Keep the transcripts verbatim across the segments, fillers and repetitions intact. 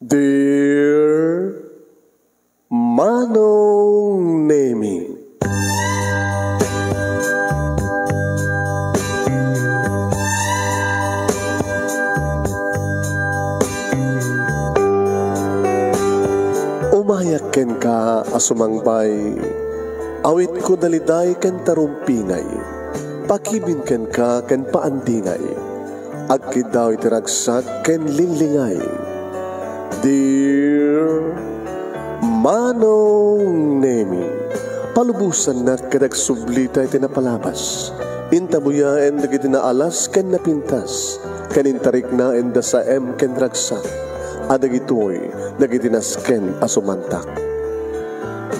Dear Manong Nemi. Umayak kenka a sumangbay, awitko daliday ken tarumpingay, pakibin kenka ken paandingay. Agkiddaw iti ragsak ken linglingay. Dear Manong Nemi, palubosannak ket agsublita iti napalabas. Intabuyaen dagiti naalas ken napintas, ken intariknaen da saem ken ragsak, a dagitoy dagiti nasken a sumantak.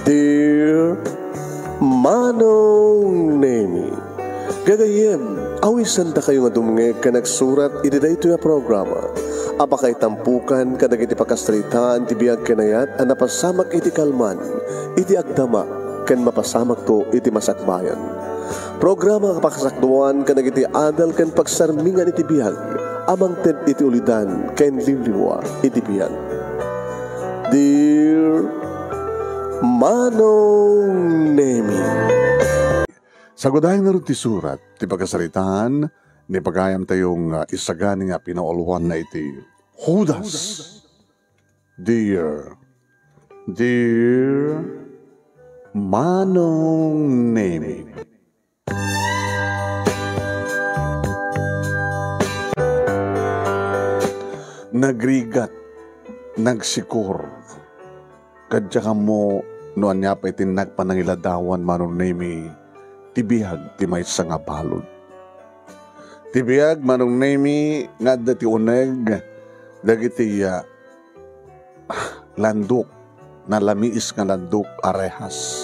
Dear Manong Nemi, gagayyem, awisendakayo nga dumngeg ken agsurat iti daytoy a programa a pakaitampokan kadagiti pakasaritaan ti biag ken ayat a napasamak iti kalman, iti agdama, ken mapasamakto iti masakbayan. Programa a pakasakduan kadagiti adal ken pagsarmingan iti biag a mangted iti ulidan ken liwliwa iti biag. Dear Manong Nemi. Sagudayen ngarud ti surat ti pakasaritaan ni pagayamtayo nga isagani nga pinauluanna iti Judas. Dear, dear Manong Nemi. Nagrigat, nagsikor, ket diak ammo no ania pay ti nagpanangiladawan, Manong Nemi, ti biag ti maysa nga balud. Ti biag, Manong Nemi, nga adda ti uneg dagiti, ah, landok, nalamiis nga landok a rehas.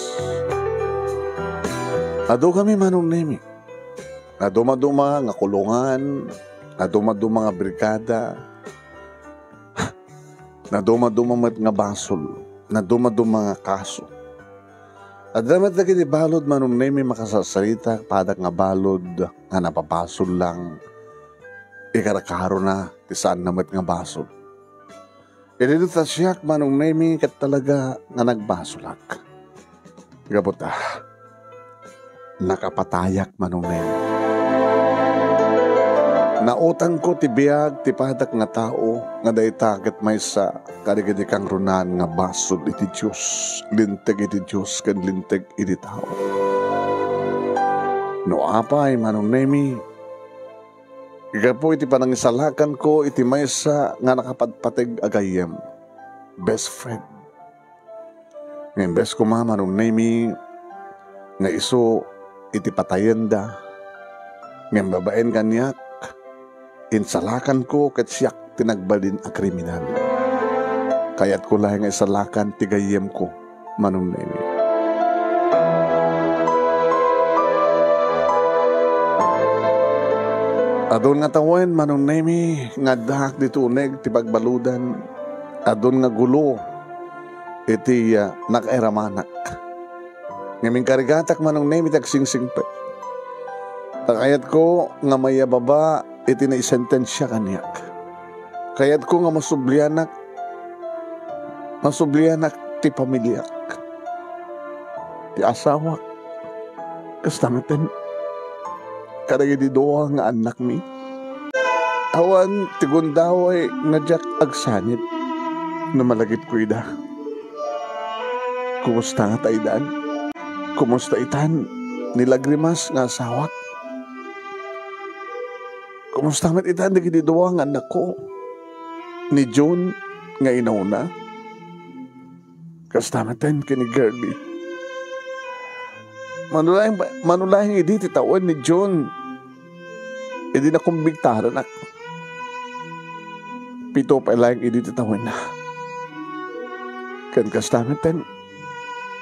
Adu kami, Manong Nemi. Nadumaduma nga kulungan, nadumaduma nga brigada, nadumaduma met nga basol, nadumaduma nga kaso. Adda met dagiti balud, Manong Nemi, makasarsarita, padak nga balud nga napabasol lang, ikarakarona ti saanna met nga basol. Idi ta siak, Manong Nemi, ket talaga nga nagbasolak. Gapu ta, nakapatayak, Manong Nemi. Nautangko ti biag ti padak nga tao nga dayta ket maysa kadagiti kangrunaan nga basol iti Dios, linteg iti Dios, ken linteg iti tao. No apay, Manong Nemi, gapu iti panangisalakanko iti maysa nga nakapadpateg a gayyem, best friend. Nga imbes koma, Manong Nemi, nga isu iti patayenda, ngem babaen kaniak, insalakanko ket siak ti nagbalin a kriminal. Kayatko laeng nga isalakan ti gayyemko, Manong Nemi. Adun nga tawen, Manong Nemi, nga addaak ditoy uneg ti pagbaludan. Adun nga gulo iti, ah, nakairamanak. Ngem inkarigatak, Manong Nemi, ti agsingsingpet. Ta kayatko nga mayababa iti naisentensia kaniak. Kayatko nga masublianak, masublianak ti pamiliak, ti asawak, kasta metten kadagiti dua nga annakmi. Awan ti gundaway nga diak agsangit no malagipko ida. Kumusta ngata idan? Kumusta itan ni Lagrimas nga asawak? Kumusta met itan dagiti dua nga annakko, ni June nga inauna? Kasta metten ken ni Girlie. Mano laeng, mano laeng idi ti tawen ni June idi nakumbigtaranak. Pito pay laeng idi ti tawenna. Ken kasta metten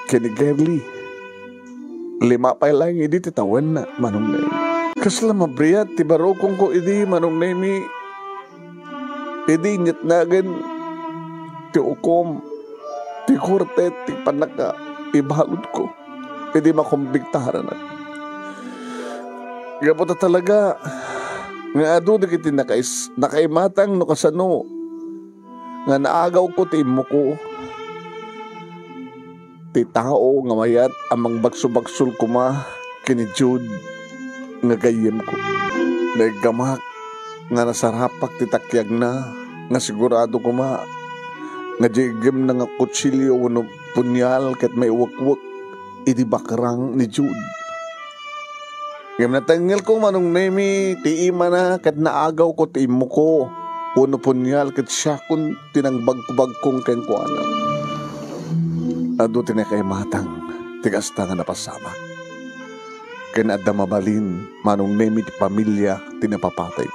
ken ni Girlie. Lima pay laeng idi ti tawenna, Manong Nemi. Kasla mabriat ti barukongko idi, Manong Nemi. Idi inyatnagen ti ukom, ti korte, ti pannakaibaludko idi makumbigtaranak. Gapu ta talaga nga adu dagiti nakais-, nakaimatang no kasano nga naagawko ti immuko. Ti tao nga mayat a mangbagsobagsol koma ken ni Jude nga gayyemko. Naiggamak nga nasarapak ti takiagna nga sigurado koma nga diay iggemna nga kutsilio wenno punyal ket maiwekwek iti bakrang ni Jude. Ngem natengngelko, Manong Nemi, ti imana ket naagawko ti immuko wenno punyal ket siakon ti nangbagkobagkong kenkuana. Adu ti nakaimatang ti kasta nga napasamak. Ken adda mabalin, Manong Nemi, ti pamilia ti napapatay.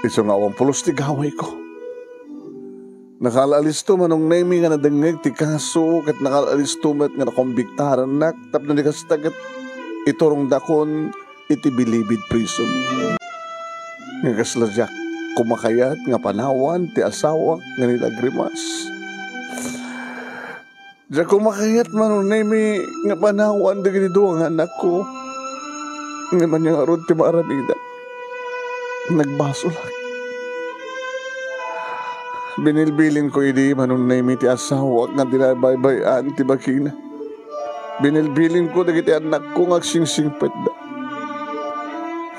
Isu nga awan pulos ti gawayko. Nakaal-alisto, Manong Nemi, nga nadengngeg ti kaso, ket nakaal-alisto met nga nakombiktarannak, tapno di kasta ket iturongdakon iti bilibid prison. Nga kasla diak kumakayat nga panawan ti asawak nga ni Lagrimas. Diak kumakayat, Manong Nemi, nga panawan dagiti dua nga anakko. Ngem ania ngarud ti maaramidak? Nagbasolak. Binilbilinko idi, Manong Nemi, ti asawak nga dinabaybay-an ti bakina. Binilbilinko dagiti annakko nga agsingsingpetda.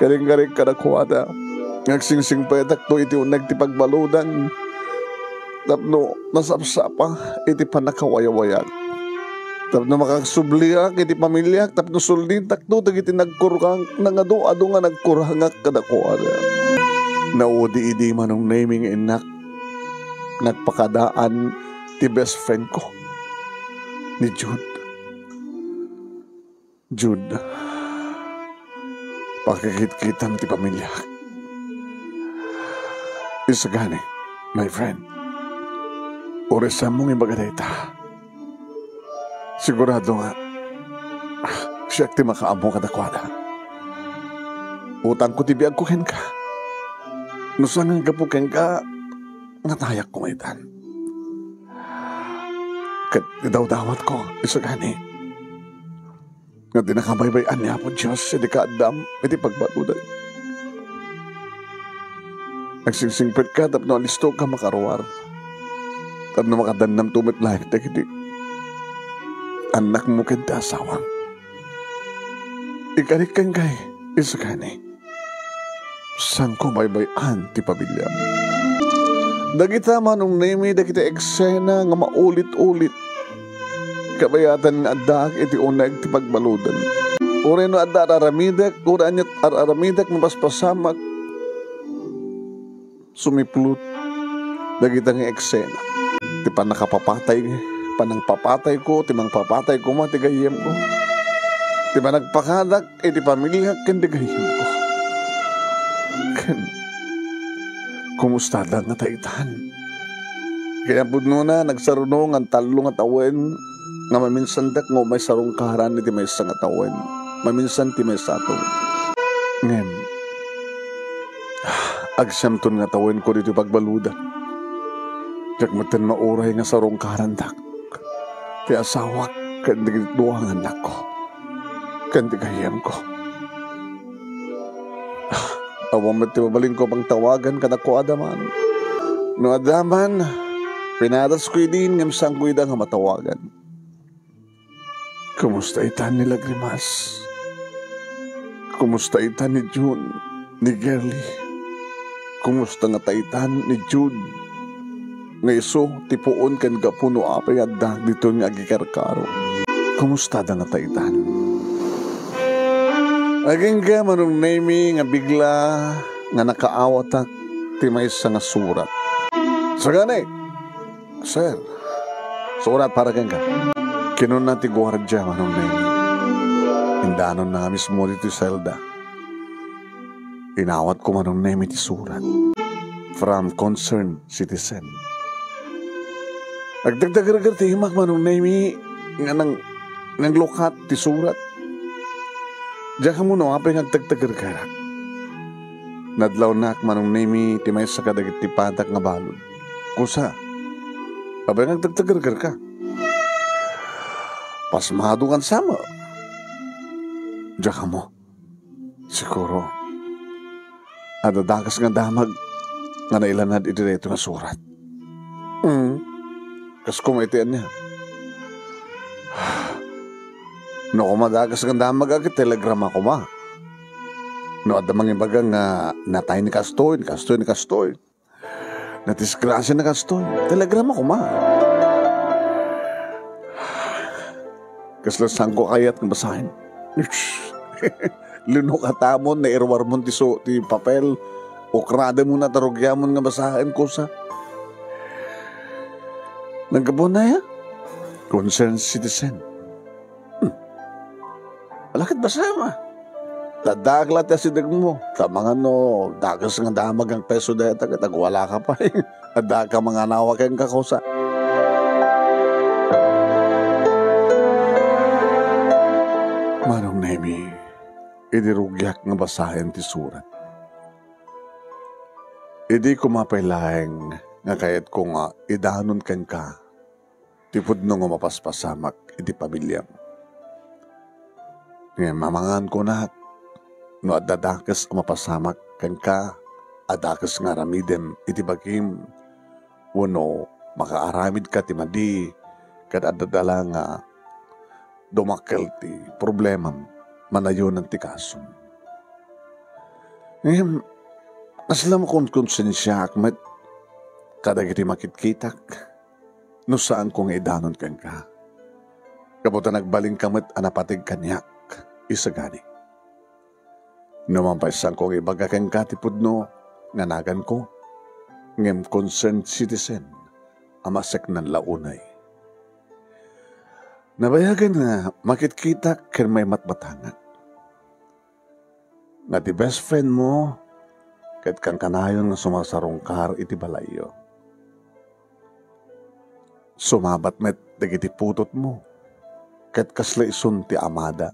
Karinggarik kadakuada nga agsingsingpetakto iti uneg ti pagbaludan tapno nasapsapa iti pannakawayawayag. Tapno makagsubliak iti pamiliak tapno sulditakto dagiti nagkurang nangadu-adu nga nagkurangak kadakuada. Naudi idi, Manong Nemi, nga innak nagpakadaan ti best friend ko, ni Jude. Jude, pakikitkitam ti pamiliak. Isagani, my friend, uray saanmo nga ibaga dayta. Sigurado nga siak ti makaammo kadakuada. Utangko ti biagko kenka. No saan nga gapu kenka, natayakko nga itan. Ket idawdawatko, isagani, nga dinaka baybay-an ni Apo Dios idi kaaddam iti pagbaludan. Agsingsingpetka tapno alistoka makaruar, tapno makadannamto met laeng dagiti annakmo ken ti asawam. Ikarik kenka, isagani, saanko baybay-an ti pamiliam. Dagita, Manong Nemi, dagiti eksena nga maulit-ulit. Kabayatan nga addaak iti uneg ti pagbaludan. Uray no adda ar-aramidek, uray aniat ar-aramidek, mapaspasamak. Sumiplot dagita nga eksena. Ti pannakapapatay, panangpapatayko, ti mangpapatay koma ti gayyemko. Ti panagpakadak iti pamiliak ken ti gayyemko. Ken, kumustada nga taitan? Kayapudnona, nagsaruno nga tallo nga tawen nga maminsandak nga umay sarungkaran iti maysa nga tawen. Maminsan ti maysato. Ngem, agsiamton nga tawenko ditoy pagbaludan. Diak metten mauray nga sarungkarandak ti asawak ken dagiti dua nga annakko ken ti gayyemko. Awan met ti mabalinko a pangtawagan kadakuada man. No adda man, pinadasko idin ngem saanko ida nga matawagan. Kumusta itan ni Lagrimas? Kumusta itan ni June, ni Girlie? Kumusta ngata itan ni Jude? Nga isu ti puon ken gapu no apay adda ditoy nga agikarkaro. Kumustada ngata itan? Agingga, Manong Nemi, nga bigla nga nakaawatak ti maysa nga surat. Sagani, sir, surat para kenka. Kinuna ti guardia, Manong Nemi. Indanonna nga mismo ditoy selda. Inawatko, Manong Nemi, ti surat. From concerned citizen. Agtagtagerger ti imak, Manong Nemi, nga nang-, nanglukat ti surat. Diak ammo no apay nga agtagtagergerak. Nadlawnak, Manong Nemi, ti maysa kadagiti patak nga balud. Kusa, apay nga agtagtagergerka? Pasmadokan sama. Diak ammo. Siguro, adda dakes nga damag nga nailanad iti daytoy nga surat. Mm. Kas koma iti ania. No koma dakes nga damag, ket telegrama koma. No adda mangibaga nga natay ni kastoy, ni kastoy, ni kastoy. Nadisgrasia ni kastoy, telegrama koma. Kasla saanko kayat nga basaen. Linok a tamon, nairuarmon ti su-, ti papel. Ukrademon a tarugiamon nga basaen, kusa. Naggapuan aya? Concerned citizen. Hmm. Ala ket basaem a. Taddaak la ti asidegmo. Ta amangan no dakes nga damag nga peso dayta ket agwalaka pay. Adda ka manganawa kenka, kusa. Manong Nemi, idi rugiak nga basaen ti surat. Idi koma pay laeng nga kayatko nga idanon kenka ti pudno nga mapaspasamak iti pamiliam. Ngem amangan kunak, no adda dakes a mapasamak kenka a dakes nga aramidem iti bagim, wenno makaaramidka ti madi, ket adda la nga dumakkel ti problemam, manayonan ti kasom. Ngem, kasla makonkonsensiaak met kadagiti makitkitak no saanko nga idanon kenka. Gapu ta nagbalinka met a napatig kaniak, isagani. No man pay saanko nga ibaga kenka ti pudno nga naganko, ngem concerned citizen a maseknan la unay. Nabayagen nga makitkitak ken maimatmatangak. Nga ti best friend mo, ket kankanayon nga sumarsarungkar iti balayyo. Sumabat met dagiti putotmo, ket kasla isun ti amada.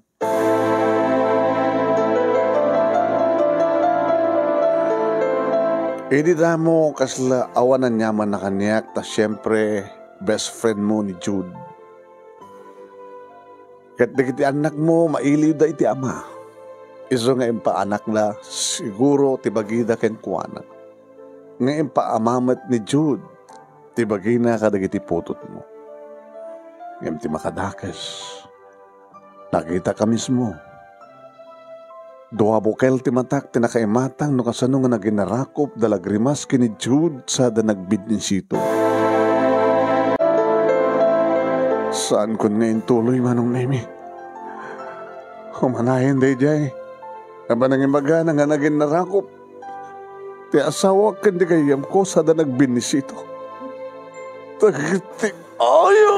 Idi damo, kasla awan aniamanna kaniak, ta siempre, best friend mo ni Jude. Ket dagiti annakmo, mailiwda iti ama. Isu nga impaanakda, siguro ti bagida kenkuana. Nga impaama met ni Jude ti bagina kadagiti putotmo. Ngem ti makadakes, nakitaka mismo. Dua bukel ti matak ti nakaimatang no kasano nga naginarakop da lagrimas ken ni Jude sada nagbinnisito. Saankon nga intuloy, Manong Nemi. Umanayen daydiay a panangibagana nga naginarakop ti asawak ken ti gayyemko sada nagbinnisito. Dagiti ayam!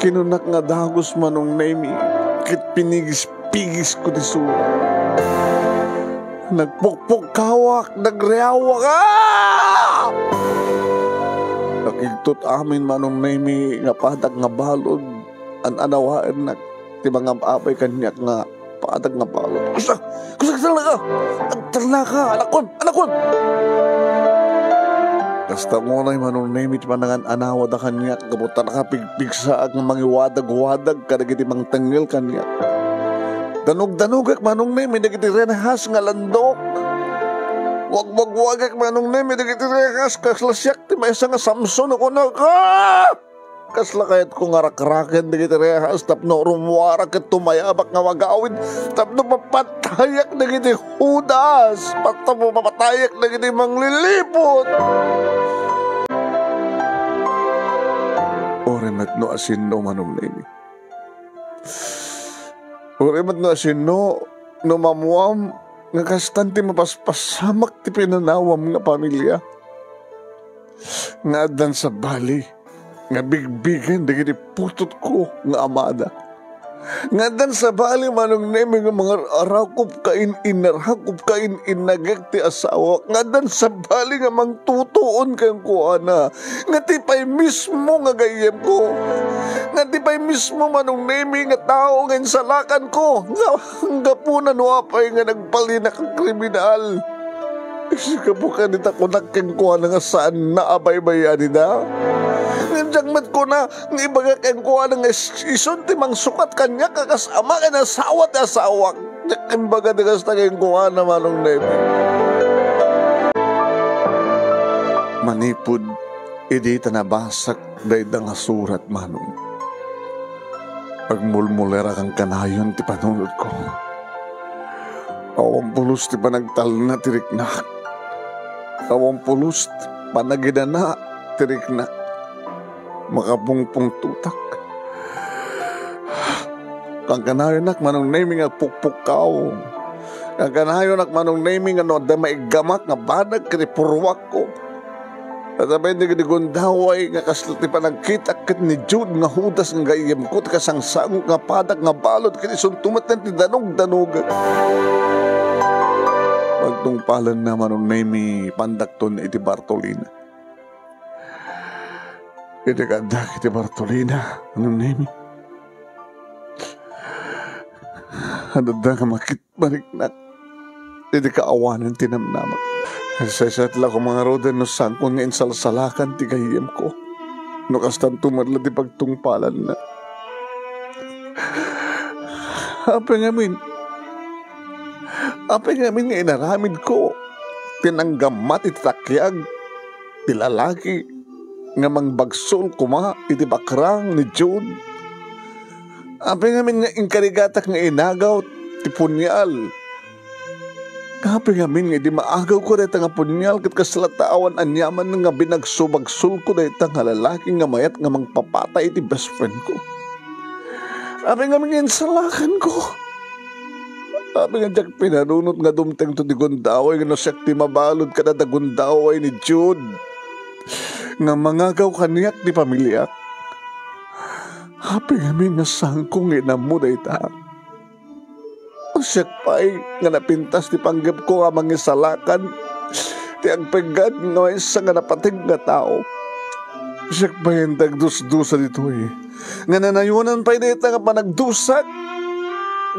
Kinunak nga dagus, Manong Nemi, ket pinigispigisko ti surat. Nagpukpukkawak, nagriawak. Ah! Nakigtot amin, Manong Nemi, nga padak nga balud, an-anawaennak ti mangab-abay kaniak nga padak nga balud. Kusa, kusa, agtarnaka! Agtarnaka! Anakon! Anakon! Kasta unay, Manong Nemi, ti panangan-anawada kaniak, gapu ta nakapigpigsaak nga mangiwadag-wadag kadagiti mangtengngel kaniak. Danugdanugak, Manong Nemi, dagiti rehas nga landok. Wagwagwagak, Manong Nemi, dagiti rehas, kasla siak ti maysa nga Samson a kunak. Ah! Kasla kayatko nga rakraken dagiti rehas tapno rummuarak ket tumayabak nga magawid, tapno papatayak dagiti Judas, tapno papatayak dagiti mangliliput. Uray met no asino, Manong Nemi. Uray met no asino, no maammuam nga kastan ti mapaspasamak ti pinanawam nga pamilya. Nga addan sabali nga bigbigen dagiti putotko nga amada. Nga addan sabali, Manong Nemi, nga mangar-arakop ka in-, inarakop ka in-, innagek ti asawak. Nga addan sabali nga mangtutuon kenkuana. Nga ti pay mismo nga gayyemko. Nga ti pay mismo, Manong Nemi, nga tao nga insalakanko. Nga, gapuna no apay nga nagbalina ka kriminal. Gapu kadita kunak kenkuana nga saanna a baybayanida. Ngem diak met kuna nga ibaga kenkuana nga is-, isun ti mangsukat kaniak a kas ama ken asawa ti asawak. Diak imbaga ti kasta kenkuana, Manong Nemi. Manipud idi ta nabasak dayta nga surat, Manong. Agmulmulera kankanayon ti panunotko. Awan pulos ti panagtalna ti riknak. Awan pulos ti panagidana ti riknak. Makapungpungtotak. Kankanayonak, Manong Nemi, nga agpukpukkaw. Kankanayonak, Manong Nemi, nga no adda maiggamak nga banag ket ipurruakko. Ket apay dagiti gundaway nga kasla ti panagkitak ket ni Jude nga Judas nga gayyemko ti kasangsangok nga padak nga balud ket isunto met ti danugdanugek. Pagtungpalenna, Manong Nemi, pandakton iti Bartolina. Iti kaaddak iti Bartolina, Manong Nemi, adda nga makit-, mariknak iti kaawanan ti namnamak. Saysayat la koma ngaruden no saanko nga insalsalakan ti gayyemko. No kastanto met la ti pagtungpalanna. Apay ngamin? Apay ngamin nga inaramidko ti nanggammat iti takiag ti lalaki nga mangbagsul koma iti bakrang ni Jude? Apay ngamin nga inkarigatak nga inagaw ti punial? Apay ngamin nga idi maagawko dayta nga punial ket kasla ta awan aniaman nga binagso-bagsulko dayta nga lalaki nga mayat nga mangpapatay iti best friendko? Apay ngamin nga insalakanko? Apay nga diak pinanunot nga dumtengto ti gundaway nga no siak ti mabalud kadata gundaway ni Jude nga mangagaw kaniak ti pamiliak? Apay ngamin nga saanko nga inammo dayta? Siak pay nga napintas ti panggepko nga mangisalakan ti agpeggad nga maysa nga napateg nga tao. Siak pay ti agdusdusa ditoy nga nanayonan pay dayta nga panagdusak.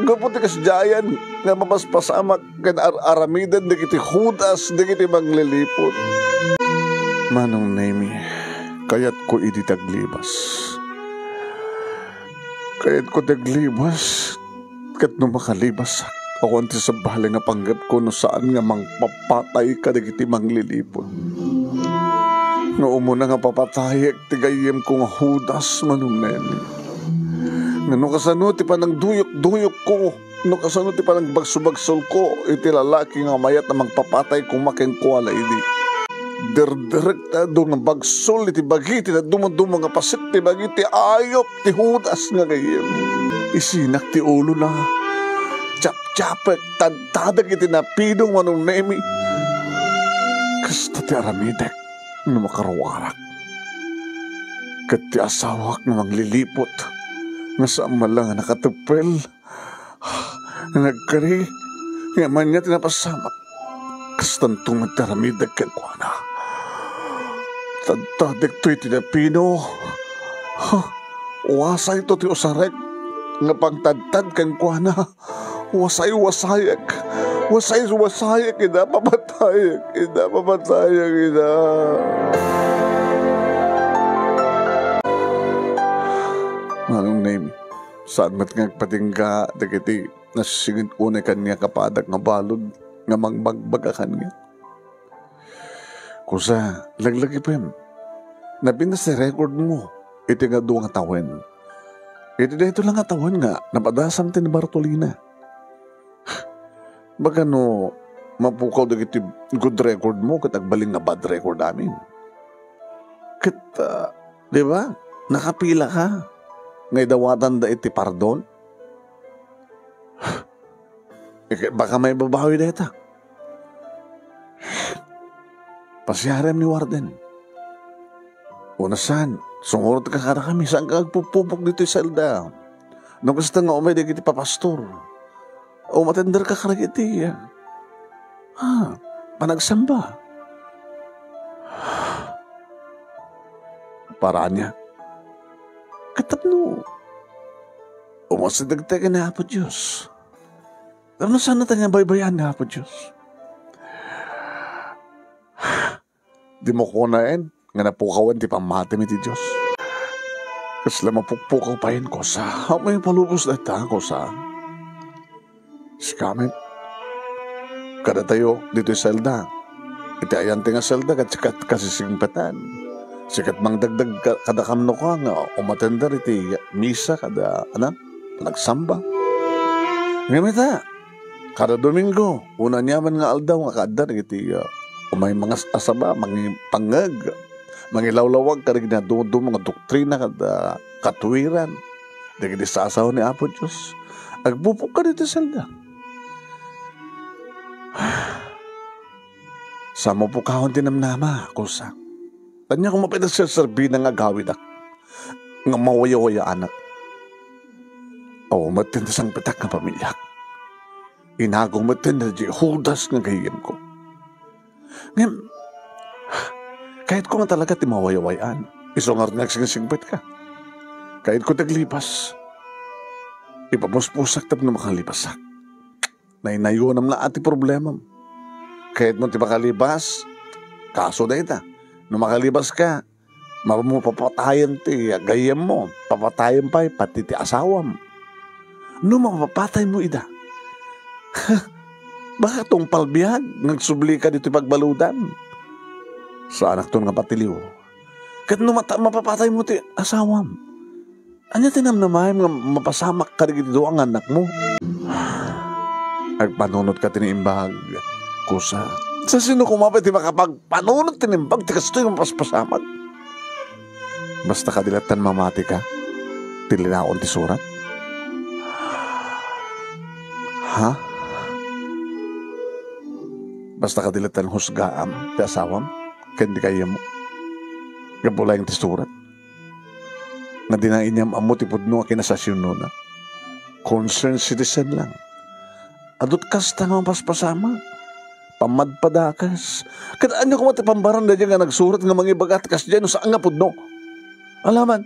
Gapu ti kasdiayan nga mapaspasamak ken ar-aramiden dagiti Judas dagiti mangliliput. Manong Nemi, kayatko idi ti aglibas. Kayatko ti aglibas, ket no makalibasak, awan ti sabali nga panggepko no saan nga mangpapatay kadagiti mangliliput. No umuna nga papatayek ti gayyemko nga Judas, Manong Nemi. Nga no kasano ti panagduyok-duyokko, no kasano ti panagbagso-bagsolko iti lalaki nga mayat a mangpapatay koma kenkuana idi. Derderekta adu nga bagsol iti bagi ti nadumaduma nga paset ti bagi ti ayup ti Judas nga gayyem. Isinak ti ulona. Tiaptiapek, tadtadek iti napino, Manong Nemi. Kasta ti aramidek no makaruarak. Ket ti asawak nga mangliliput nga saan man la nga nakateppel, nga nagkari, nga ania ti napasamak. Kastanto met ti aramidek kenkuana. Tadtadekto iti napino. Ha? Wasayto ti usarek nga pangtadtad kenkuana. Wasay-wasayek. Wasay-wasayek, ida, papatayek. Ida, papatayek, ida. Manong Nemi, saan met nga agpatingga dagiti nasinged unay kaniak a padak nga balud nga mangbagbaga kaniak. Kusa, laglagipem, napintas ti record mo iti nga adu nga tawen. Iti daytoy la nga tawen nga napadasam ti ni Bartolina. Baka no mapukaw dagiti good record mo ket agbalin nga bad record amin. Ket, ah, di ba? Nakapila ka nga idawatanda iti pardon? Ket baka maibabawi dayta. Pasiarem ni Warden. Unasan, sumurot ka kadakami, saan ka agpupupok ditoy selda. No kasta nga umay dagiti papastor, umatender ka kadagiti, ah, panagsamba. Para ania? Ket tapno umasidegta ken ni Apo Dios. Tapno saan nga baybay-an ni Apo Dios. Dimo kunaen nga napukawen ti pammatim iti Dios. Kasla mapukpukaw payen, kusa. Ammom ipalubos dayta, kusa. Sika met, kadatayo ditoy selda. Iti ayanti nga selda ket, ket kasisingpetan. Sika ti mangdagdag ka-, kadakam no kua nga umatender iti misa kada, anan, panagsamba. Ngem ita, kada Domingo, wenno aniaman nga aldaw nga kaadda dagiti, ah, umay mangas-asaba, mangipangngeg, mangilawlawag kadagiti nadumduma nga doktrina kada katuiran dagiti saasawa ni Apo Dios. Agpupukka ditoy selda. Sa mapukawan ti namnama, kusa. Ania koma pay ti serserbina nga agawidak nga mawayawayaanak? Awan met ti sangpetak nga pamiliak. Inago met ti Judas nga gayyemko. Ngem, kayatko nga talaga ti mawayawayaan. Isu ngarud nga agsingsingpetka. Kayatko ti aglipas. Ipamuspusak tapno makalipasak. Naynayonam la ti problemam. Kayatmo ti makalibas? Kaso dayta. No makalibaska, mapapatayen ti gayyemmo, papatayen pay pati ti asawam. No mapapataymo ida, baka tungpal biag nga agsublika ditoy pagbaludan. Saanakton nga patiliw. Ket no mata-, mapapataymo ti asawam, ania ti namnamaem nga mapasamak kadagiti dua nga annakmo? Agpanunotka ti naimbag, kusa. Sa sino koma pay ti makapagpanunot ti naimbag ti kastoy nga mapaspasamak? Basta kadi lattan mamatika ti linaon ti surat? Ha? Basta kadi lattan husgaam ti asawam ken di gayyemmo? Gapu laeng ti surat nga dina inyam-ammo ti pudno a kinasasiunona. Concerned citizen lang. Adut kasta nga mapaspasamak. Pammadpadakes. Ket ania koma ti pambaranda daydiay nga nagsurat nga mangibaga ti kasdiay no saan nga pudno? Alaman,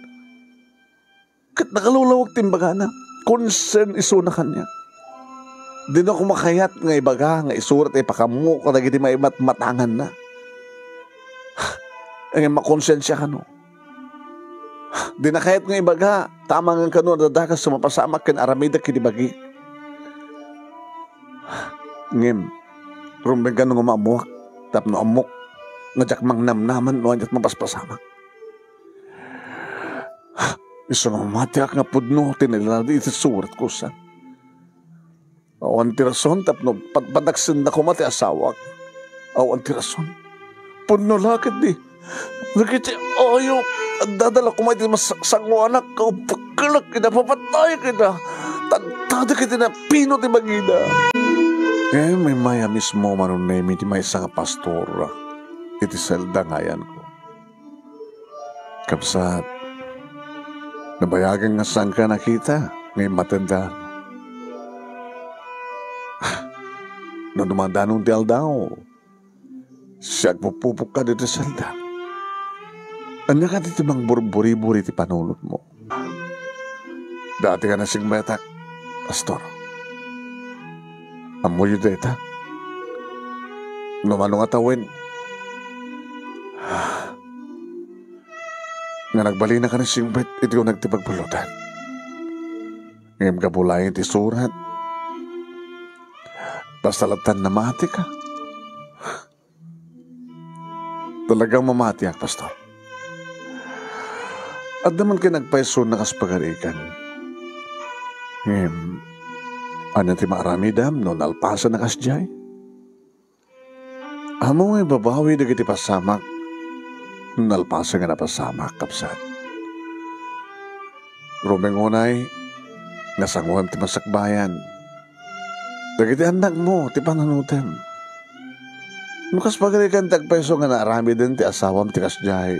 ket nakalulawag ti imbagana. Concern isuna kaniak. Dina koma kayat nga ibaga nga isurat ti ipakaammo kadagiti maimatmatanganna. Ngem makonsensia kano. Dina kayat nga ibaga, ta amangan kano a dadakas ti mapasamak ken aramidek iti bagik. Ngem, rumbeng kano nga maammoak, tapno ammok nga diak mangnamnaman no aniat mapaspasamak. Isu nga mamatiak nga pudno ti nailadi iti surat, kusa. Awan ti rason tapno padpadaksenna koma ti asawak. Awan ti rason. Pudno la ketdi. Dagiti ayo, addada la koma iti masaksangoanak, kaupakkelak ida, papatayak ida, tadtadek iti napino ti bagida. Ngem immay a mismo manunnem iti maysa nga pastor iti selda nga ayanko. Kabsat, nabayagen nga saanka a nakita nga immatenda. No dumadanon ti aldaw, siak pupupokka ditoy selda. Ania kadi ti mangburburiburi ti panunotmo? Dati ka nasingbatak, Pastor. Ammoyo dayta. No mano nga tawen, nga nagbalinaka ni singpet iti uneg ti pagbaludan. Ngem gapu laeng iti surat, basta lattan namatika. Talagang mamatiak, Pastor. Adda man kay nagpayso a kas pagarigan. Ngem, ania ti maaramidam no nalpasan a kasdiay? Ammom nga ibabawi dagiti pasamak no nalpasen nga napasamak, kabsat. Rumbeng unay, nasangoem ti masakbayan. Dagiti annakmo ti pananutem. No kas pagarigan ti agpayso nga naaramiden ti asawam ti kasdiay,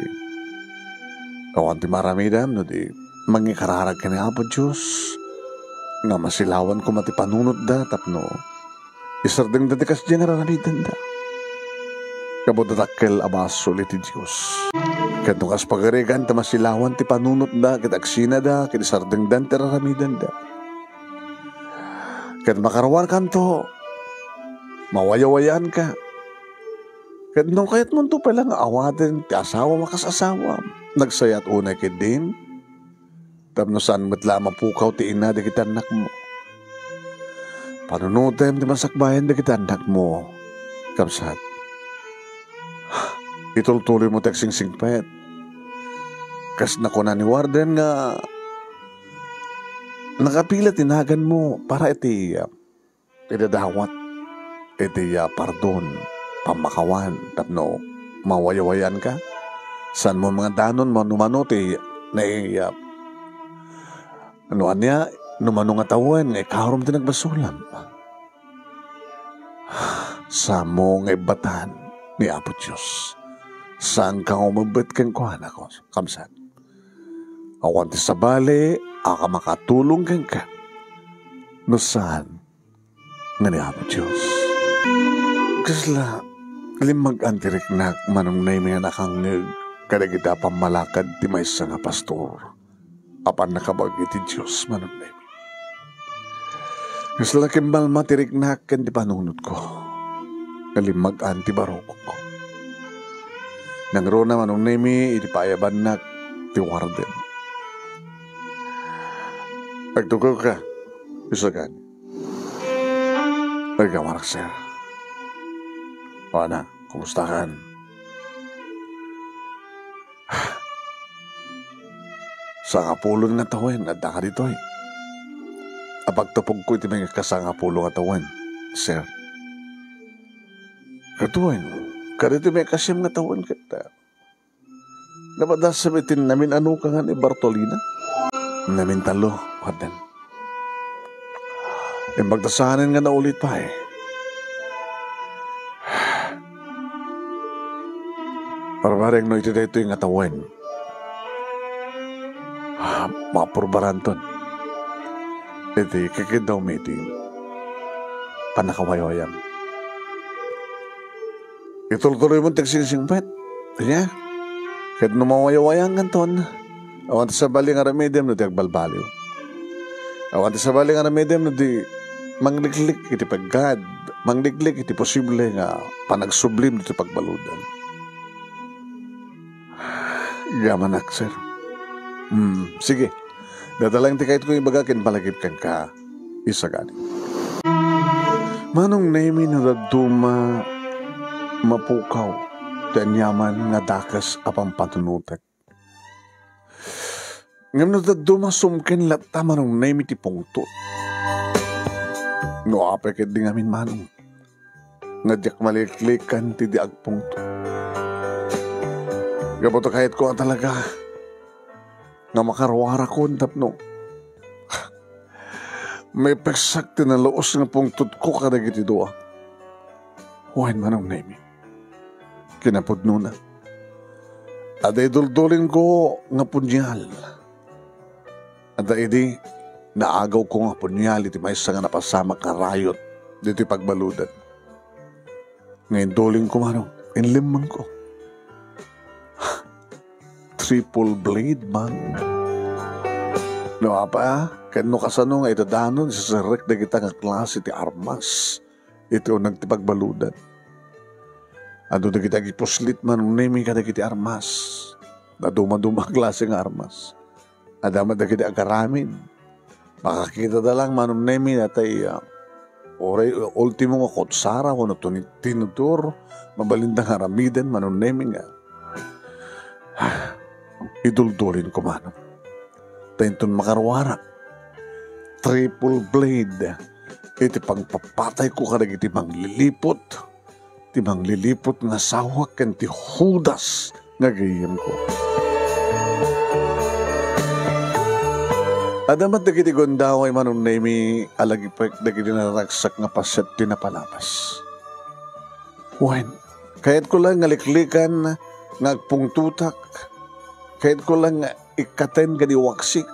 awan ti maaramidam no di mangikararag ken ni Apo Dios nga masilawan koma ti panunotda tapno isardengda ti kasdiay nga aramidenda. Gapu ta dakkel a basol iti Dios. Ket no kas pagarigan ta masilawan ti panunotda ket agsinada ket isardengdan ti aramidenda. Ket makaruarkanto, mawayawayaanka. Ket no kayatmonto pay la nga awaten ti asawam a kas asawam, nagsayat unay ketdin, tapno saan met la a mapukaw ti ina dagiti annakmo. Panunotem ti masakbayan dagiti annakmo, kabsat. Itultuloymo ti agsingsingpet. Kas nakuna ni Warden nga, nakapila ti naganmo para iti, ah, iti dawat, iti, ah, pardon, pammakawan, tapno mawayawayanka. Saanmo nga danon mano-mano ti nai-, ah, no ania, no mano nga tawen nga ikarom ti nagbasolam. Saanmo nga ibbatan ni Apo Dios. Saanka nga umebbet kenkuana, kamsat. Awan ti sabali a makatulong kenka no saan nga ni Apo Dios. Kasla, limmag-an ti riknak, Manong Nemi, nga nakangngeg kadagiti a pammalakad ti maysa nga pastor a pannakabaag iti Dios, Manong Nemi. Kasla, kimmalma ti riknak ken ti panunotko. Nalimmag-an ti barukongko. Nangruna, Manong Nemi, iti paayabannak ti warden. Agtugawka, isagani. Agyawanak, sir. O, anak, kumustakan? Sangapulon nga tawen, adda ka ditoy. Apagtupogko iti may kasangapulo nga tawen, sir. Katuen, kaditoy may kasiem nga tawen ket, ah, napadasem iti namin-ano ka nga ni Bartolina? Namin tallo, warden. Imbag ta saanen nga naulit pay. Barbareng no iti daytoy nga tawen, ah, mapurbaranton iti kikiddaw meeting. Pannakawaywayam. Itultuloy mo ti agsingsingpet. Ania? Ket no mawaywayanganton, awan ti sabali nga aramidem no di agbalbaliw. Awan ti sabali nga aramidem no di mangliklik iti peggad, mangliklik iti posible nga panagsublim ditoy pagbaludan. Gamanak, sir. Hmm, sige. Dayta laeng ti kayatko ibaga ken palagip kenka. Isagani. Manong Nemi, no dadduma, mapukaw ti aniaman nga dakes a pampanunotek. Ngem no dadduma, sumken latta, Manong Nemi, ti pungtot. No apay ketdi ngamin, Manong, nga diak maliklikan ti di agpungtot. Gapu ta kayatko a talaga nga makaruarakon tapno maipeksak ti naluos nga pungtotko kadagiti dua. Wen, Manong Nemi, kinapudnona, adda iduldulingko nga punial. Adda idi naagawko nga punial iti maysa nga napasamak nga rayot ditoy pagbaludan. Nga indulingko, Manong, inlemmengko. Triple blade, Manong. No apay, ken no kasano nga idadanon, iserrek dagita nga klase ti armas iti uneg ti pagbaludan. Adu dagiti agipuslit, Manong Nemi, kadagiti armas. Dadumaduma a klase nga armas. Adda met dagiti agaramid. Makakitada lang, Manong Nemi, natay, ah, uray ultimo nga kutsara wenno tuni-, tinidor, mabalinda nga aramiden, Manong Nemi, nga, ah, iduldulingko, Manong. Ta inton makaruarak, triple blade iti pangpapatayko kadagiti mangliliput, ti mangliliput nga asawak ken ti Judas nga gayyemko. Adda met dagiti gundaway, Manong Nemi, a lagipek dagiti naragsak nga paset ti napalabas. Wen, kayatko lang nga liklikan nga agpungtotak. Kayatko lang nga ikkaten ken iwaksik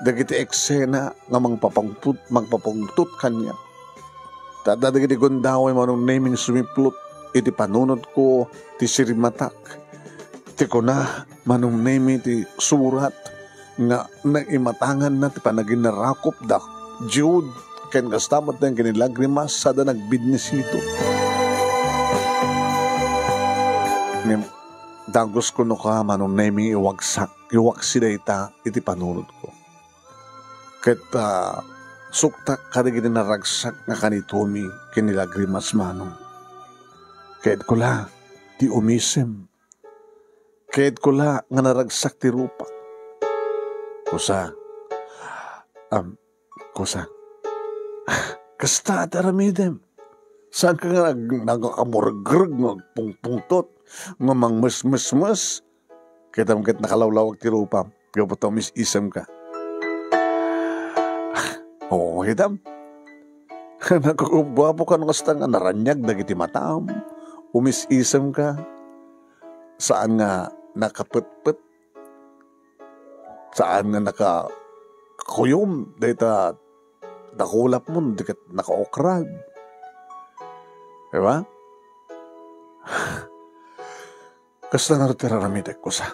dagiti eksena nga mangpapungtot, mangpapungtot kaniak. Ta adda dagiti gundaway, Manong Nemi, nga sumiplot iti panunotko ti sirmatak. Ti kuna, Manong Nemi, ti surat nga naimatanganna ti panaginnarakop da Jude, ken kasta met ken ni Lagrimas, sada nagbidnisito. Ngem dagus kunoka, Manong Nemi, iwagsak, iwaksi dayta iti panunotko. Ket, ah, suktak kadagiti naragsak nga kanitomi ken ni Lagrimas, Manong. Kayatko la ti umisem. Kayatko la nga naragsak ti rupak. Kusa, am, kusa. Kasta ti aramidem. Saanka nga nag-, nagkamurgreg nga agpungpungtot, nga mangmesmesmes? Kitam ket nakalawlawag ti rupam, gapu ta umis-isemka. Oo, kitam. Nagkukupguapoka no kasta nga naraniag dagiti matam, umis-isemka. Saan nga nakapetpet, saan nga nakakuyom dayta dakulapmo, di ket nakaokrad. Di ba? Kasta ngarud ti raramidek, kusa.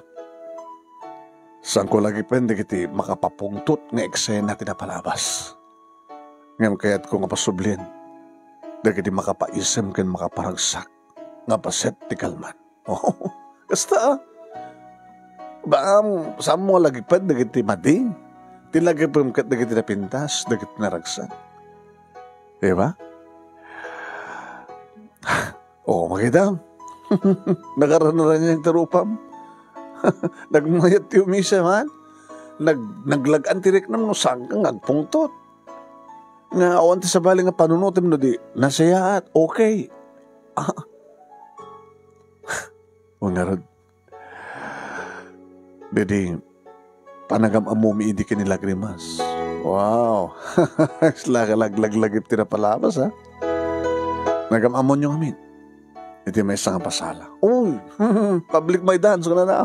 Saanko lagipen dagiti makapapungtot nga eksena ti napalabas. Ngem kayatko nga pasublien dagiti makapaisem ken makaparagsak nga paset ti kalman. Oh, kasta, ah. Baam, saanmo nga lagipen dagiti madi? Ti lagipem ket dagiti napintas, dagiti naragsak. Di ba? Oh, makita? Nakaranaraniag ti rupam. Nagmayat ti umisem, ha? Nag-, naglag-an ti riknam no saanka nga agpungtot. Nga awan ti sabali nga panunotem no di nasayaat, okay. Ah. O ngarud, didi, panagam-ammomi idi ken ni lagrimas. Wow! Isla ka laglaglagip ti napalabas, ha? Nagam-ammonyo ngamin iti maysa nga pasala. Uy! Public my dance, kunana.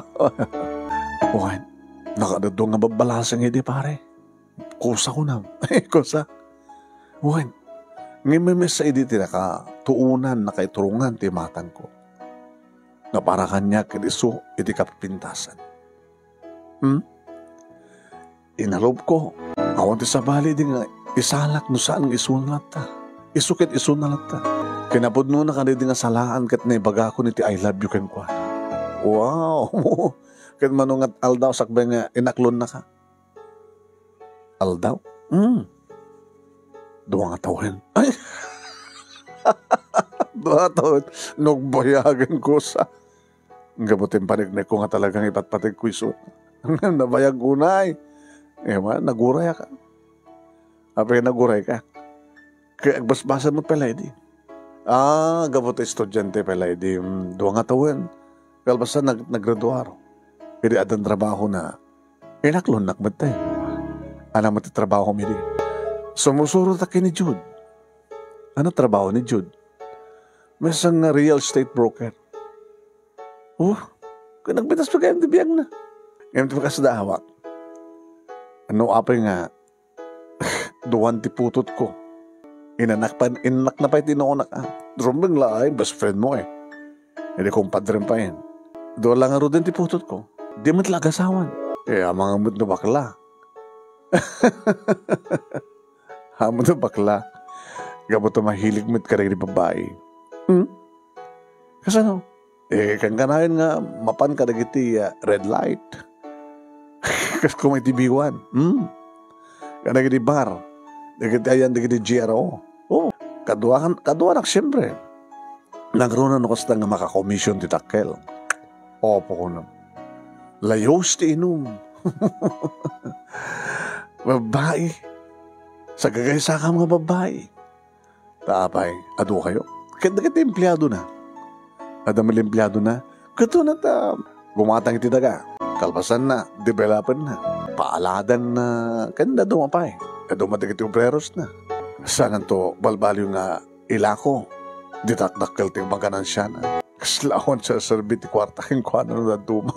Wen, nakadadua nga babbalasang idi, pare. Kusa kunam. Kusa. Wen, ngem maysa idi ti nakatuonan, nakaiturongan ti imatangko. Napara kaniak ket isu iti kapipintasan. Hmm? Inalubko, awan ti sabali idi nga isalak no saan nga isuna latta. Isu ket isuna latta. Kinapudnona kadaydi nga salaan ket naibagakon iti I love you kenkuana. Wow! Ket mano nga aldaw sakbay nga inaklonnaka? Aldaw? Hmm. Dua nga tawen. Ay! Dua nga tawen. Nagbayagen, kusa. Gapu ti impaneknekko nga talaga nga ipatpategko isu. Nabayag unay. Eh, ma, naguray ka. Apay naguray ka? Kaya agbasbasan mo pala idi. Ah, gapu ta estudiante pala idi, mm, dua nga tawen. Kalpasan nag-, naggraduar. Idi addan trabaho na, inaklonnak met tayo. Anam met ti trabaho mi di. Sumusurot ak ni Jude. Ano trabaho ni Jude? Maysa nga real estate broker. Oh, kaya nagbitas pa kayo ti biag na. Ngayon ti makasada awak. Ano apay nga duan ti putotko. Inanak pa, inanak na pay ti inuunak, ah. Rumbeng la ay best friend mo, eh. Hindi kumpadre pa yan. Dua lang nga ruden ti putotko. Di met la agasawan. Eh, amang met no bakla. Amo no bakla. Gapu ta mahilig met kadagiti babbai. Hmm? Kasano? Eh, kankanayon nga mapan kadagiti, ah, red light. Kas kumay ti B one. Hmm. Kadagiti bar. Dagiti ayan, dagiti G R O. Oh, kaduakan, kaduanak, siyempre. Nangruna no kasta nga makakomision ti dakkel. Opo, kuno. Layos ti inum. Babbai. Sagagaysakam nga babbai. Ta apay, adu kayo? Ket dagiti empleado na. Adda met empleado na. Ket una ta gumatang iti daga. Kalpasan na, developer na. Paaladan na. Ken adu pay. Adu met dagiti obreros na. Sananto balbaliw nga ilako. Ditak dakkel ti maganansiana. Kasla awan serserbi ti kuarta kenkuana no dadduma.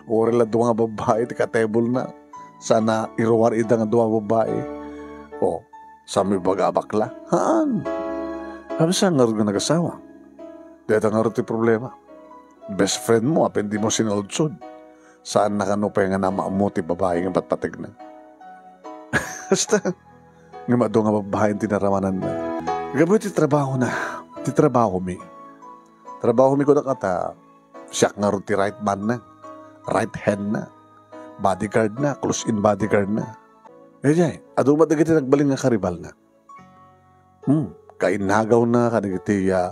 Uray la dua nga babbai ti katebulna. Sana iruar ida nga dua babbai. O, saan mo ibaga a bakla? Haan. Apay saan ngarud nga nagasawa? Deta ngarud ti problema. Best friend mo, apay di mo sinaludsod. Saan na kano pay nga naammo ti babbai nga patpategna? Basta, nga madu nga babbai ti naramananna. Gapu ti trabaho na, ti trabaho mi. Trabaho mi kunak ata, siak ngarud ti right man na, right hand na, bodyguard na, close in bodyguard na. Eh, jay, adu met dagiti nagbalin nga karibal na. Hmm, kainagaw na kadagiti, ah,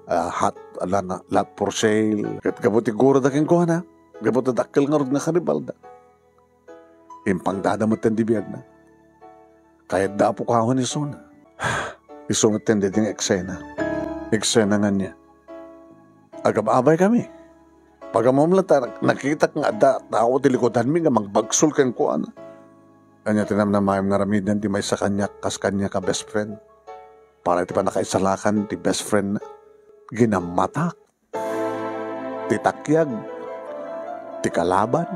ah, hot, adda na lot for sale. Ket gapu ti gurada kenkuana, gapu ta dakkel ngarud nga karibalda, impangdada met ti biagna. Kayatda a pukawen isuna. Isu met daydi nga eksena. Eksena nga ania? Agab-abaykami. Pagammom latta, nakitak nga adda tao ti likudanmi nga magbagsul kenkuana. Ania ti namnamaem nga aramiden ti maysa kaniak kas kaniak a best friend? Para iti pannakaisalakan ti best friend na, ginammatak ti takiag, ti kalaban,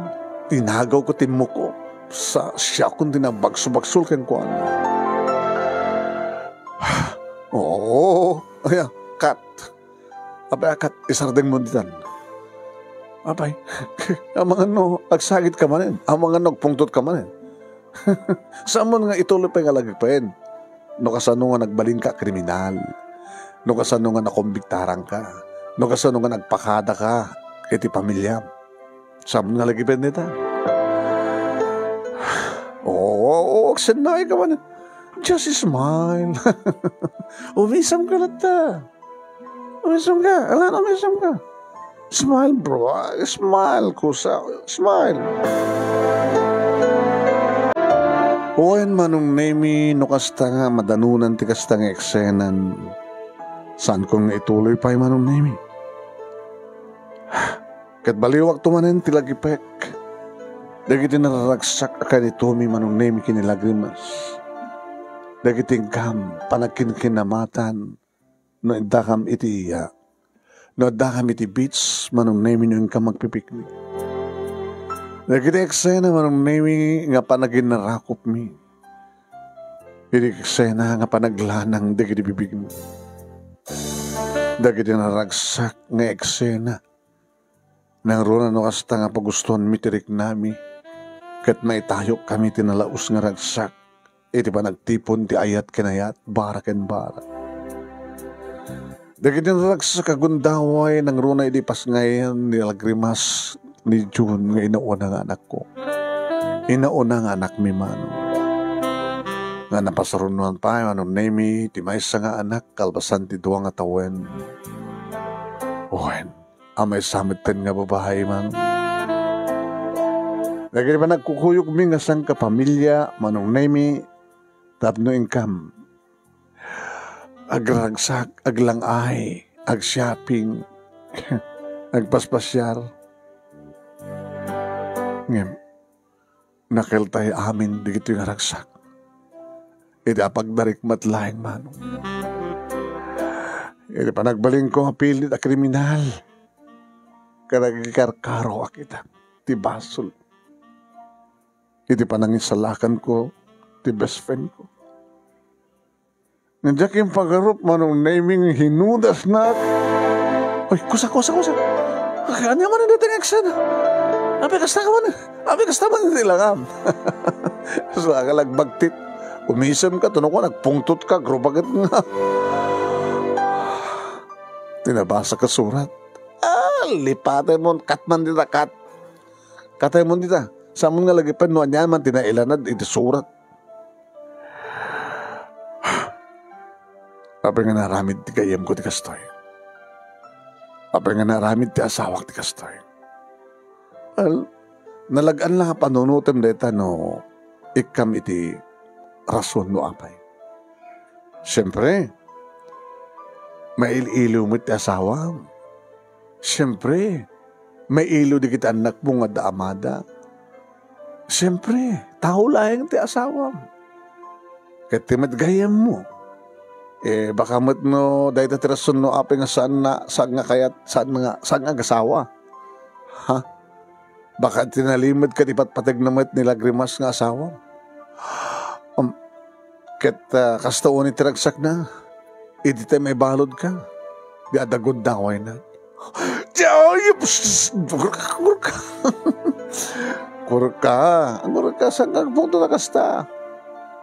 tinagawko ti immuko, sa siakon ti nabagsubagsul kenkuana. Oo, aya, kat. Apay a kat, isardengmo ditan. Apay, amangan no agsagitka manen, amangan no agpungtotka manen. Saanmon nga ituloy pay nga lagipen. No kasano nga nagbalinka a kriminal, no kasano nga nakombiktaranka, no kasano nga nagpakadaka iti pamiliam. Saanmon nga lagipen dayta? Oo, oo, agsennaayka manen. Just smile. Umisamka latta. Umisamka. Alan, umisamka. Smile, bro. Ah, smile, kusa. Smile. Wen, Manong Nemi, no kasta nga madanunan ti kasta nga eksenan, saanko nga ituloy pay, Manong Nemi. Ket baliwakto manen ti lagipek. Dagiti nararagsak a kanitomi, Manong Nemi, ken ni Lagrimas. Dagiti inkam panagkinkinamatan no addakam iti iya. No addakam iti beach, Manong Nemi, no inkam magpipiknik. Dagiti eksena, Manong Nemi, nga panaginnarakupmi. Iti eksena nga panaglanang dagiti bibigmi. Dagiti naragsak nga eksena. Nangruna no kasta nga pagustuanmi ti riknami, ket maitayokkami ti nalaus nga ragsak iti panagtipon ti ayat ken ayat, bara ken bara. Dagiti naragsak a gundaway nangruna idi pasngayen ni Lagrimas ni June nga inauna nga anakko. Inauna nga anakmi, Manong. Nga napasarunoan pay, Manong Nemi, ti maysa nga anak kalpasan ti dua nga tawen. Wen, a maysa metten nga babai, Manong. Dagiti panagkukuyogmi nga sangkapamilia, Manong Nemi, tapno inkam agragsak, aglang-ay, agshopping, agpaspasiar. Ngem, nakeltay amin dagitoy nga ragsak iti apagdarikmat laeng, Manong. Iti panagbalinko nga pilit a kriminal, ket agikarkaroak ita ti basol iti panangisalakanko ti best friend ko. Nga diak impagarup, Manong Nemi, nga hinudasnak. Ay, kusa, kusa, kusa. Ay, ania man dayta nga eksena? Apay kasta ka man? Apay kasta man ti langam? Sa ka lagbagtit. Umisem ka, tuno ko, nagpungtot ka, grubaget nga. Tinabasa ka surat. Ah, lipatay mo, kat man dita, kat. Katay mo dita. Saamon nga lagipen no ania man ti nailanad iti surat. Apay nga naaramid ti gayyemko ti kastoy? Apay nga naaramid ti asawak ti kastoy? Well, nalag-an la nga panunutem dayta no ikkam iti rason no apay. Siempre, mail-iliw met ti asawam. Siempre, mailo dagiti annakmo nga adda amada. Siempre, tao laeng ti asawam. Ket ti met gayyemmo. Eh, baka met no dayta ti rason no apay nga saan na, saan nga kayat, saan nga, saan nga agasawa. Ha? Baka ti nalimed ket ipatpategna met ni Lagrimas nga asawam. Um, ket, ah, kasta unay ti ragsakna, idi tay maibaludka, di adda gundawayna. Di, ay, pss, gurka, gurka. Gurka, gurka, saan ka agpungtot a kasta?